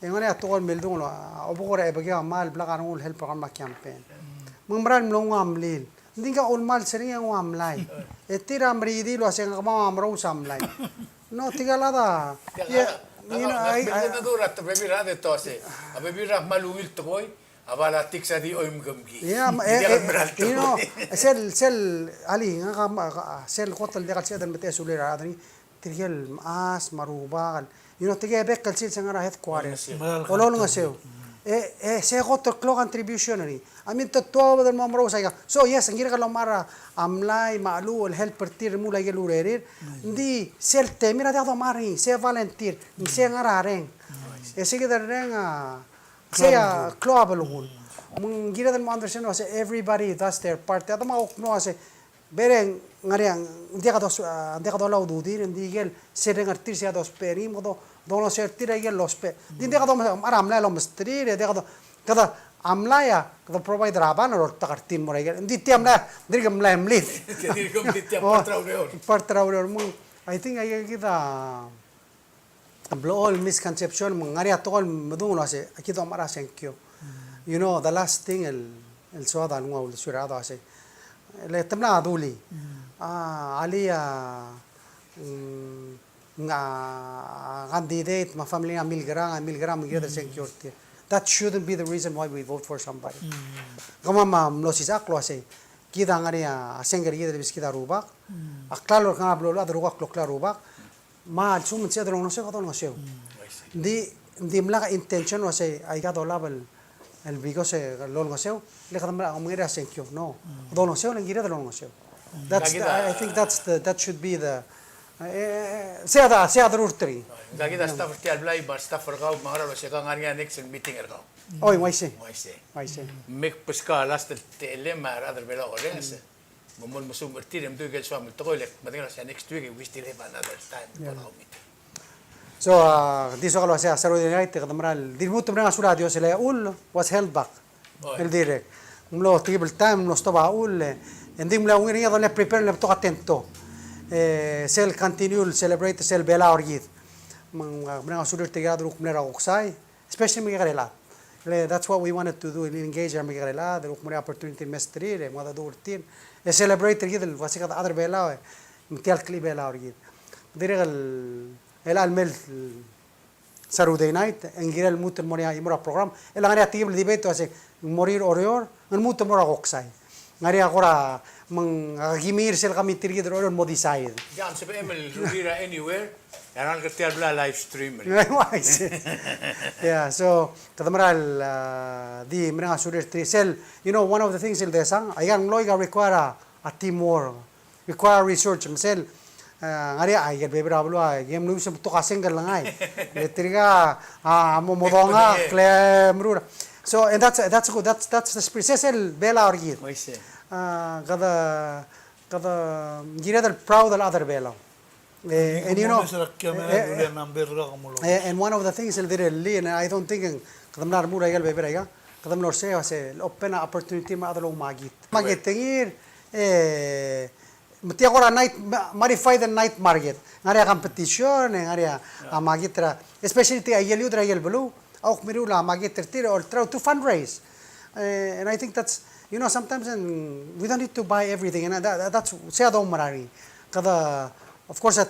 e ng ngar er ngii a tekoi el mildung el, a, obekul er a Ebekeu a kmal blak a rengul el help er kemam el campaign. Me ng mera el mlo nguu a mlil. Ng di ngka a ulemals er ngii e nguu a mlai. E tir a meriid el uasei ngak a kemam a merous a mlai. No, tirke el chad a, yeah, you know, I, I, a bebil er a rechad e te uasei, a bebil er a kmal ungil tekoi, a politics a di oim kemki. Yeah, e, e, you know, sel, sel, alii, ngak a, a, sel kot el diak el sebeched el metecha a sulir a rechad er ngii, tirke el mechas me a rubak el, you know, tirke el bek el sils e ngar er a headquarters. Olengeseu. Olengeseu. E, e, se kot el klou a contribution er ngii. I mean, te tuobed el mo merous aika. So, yes, ng kirek el omechar a mlai me a cheluch el help er tir el remuul aike el urerir. Ng di sel temir a diak domechar er ngii, se volunteer, ng se ngar er a reng. E se kid el reng a, sei a klou a belkul. Me ng kired el mo understand el uasei everybody does their part. E a ta me a kuk mlo uasei, Bereng, ng ngar er ngii a, ng diak a dos, a, ng diak a dolai a ududir, ng di ikel se reng er tir sei a dousbech er ngii, me kede, kede olengeseu er tir a ikel lousbech. Ng di ng diak a do, a mlai el omesterir, e diak a do, kede, a mlai a, kede provide er a ban el oltak er tir el mo er a ikel. Ng di tia mlai, ng dirk mlai mlid. Ng dirk mlid tia, o, part er a ureor. Part er a ureor, me ng, I think aika kid a, a blechoel el misconception, me ng ngar er ngii a tekoi el medung el uasei, aki domechar a sengkio. You know, the last thing el, el soad a lenguu a uldesuir a rechad a uasei, le te mla dulii. A, alii a, mm, ng candidate me a family a milkerang, a milkerang me ng kired el sengkio er tir. That shouldn't be the reason why we vote for somebody. Kemam a mlo sisechakl el uasei, kid a ngar er ngii a sengk er kid el beskid a rubak. A klalo er kemam a blo loia a rubak, kloklir a rubak. Me a lsekum ng sebeched el olengeseu, kede olengeseu. Ng di, ng dimlak a intention el uasei aika dolab el, el because e lolengeseu, le kede mla mengereor er a sengkio. No. Kede olengeseu, le ng kired el olengeseu. That's the, I think that's the, that should be the, eh, sei a, sei a deruul er tir. Ngak kid a staff er tia el blai, me a staff er kau, me a ngera el uasei ke ngar er ngii a next meeting er kau. Oi, uaisei. Uaisei. Uaisei. Me ke beskau a last el techellem me a rechad er Belau a orrenges. Me mo mesuub er tir e mdu ikel soam el tekoi, le medengei el uasei next week we still have another time for our meeting. So, a, di soak el uasei a Saturday night, kede mera el, di lmuut el mereng a sulel a Dios, el Hull was held back. Oi. El dirrek. Ng mlo tekib el taem, ng mlo stop a Hull, e, e ng di ng mla ungil er ngii a dolai prepare el betok a tento. E, sel continue el celebrate sel Belau er kid. Me ng, a, mereng a sulir tirke el rokui el mle er a koksai. Especially mekekerei el chad. Le, that's what we wanted to do, el engage er a mekekerei el chad, el kuk mo er ngii a opportunity el mesterir, e mo dmu er tir. E celebrate er kid el uasei kede chad er Belau, e, me tia el klechibelau er kid. Dirrek el, el chelecha el mei el Saturday night, e ng kirel lmuut el mo er ngii a, mo er a program, el ngar er ngii a tekib el debate el uasei, ng mo er ngii er Oreor, ng lmuut el mo er a koksai. Ngar er ngii a kora, me ng, a, kimir sel committee er kid er Oreor el mo decide. Ia, me sebechem el rullii er a anywhere, e a rengalek er tia el blai a live stream er ngii. Uaisei. Yeah, so, kede mera el, a, di mereng a sulir tir sel, you know, one of the things el desang, aika el mlo, aika el require a, a teamwork. Require research, me sel, a, ngar er ngii a, aike el bebil er a beluu a, e ng mlo se betok a sengk el lengai. Le tirka, a, mo, mo dongak, e, kle meruul. So, and that's, that's good, that's, that's the spirit. Sel, sel Belau er kid. Uaisei. A, kede, kede, kired el proud el chad er Belau. E, and you know, e, e, e, and one of the things el dirrek el, and I don't think, kede mla remuul er aike el bebil er aika, kede mlo er sei, a se, el open a opportunity me a chad el oumakit. Makit er ngii, e, me tia kora night, ma-, modified night market. Ngar er ngii a competition, e, ngar er ngii a, a makit er a, especially tirka aike el youth er aike el beluu, a kuk meruul a makit er tir, or try to fundraise. E, and I think that's, you know, sometimes, and we don't need to buy everything, and that, that, that's, sei a doumera er ngii. Kede, of course, at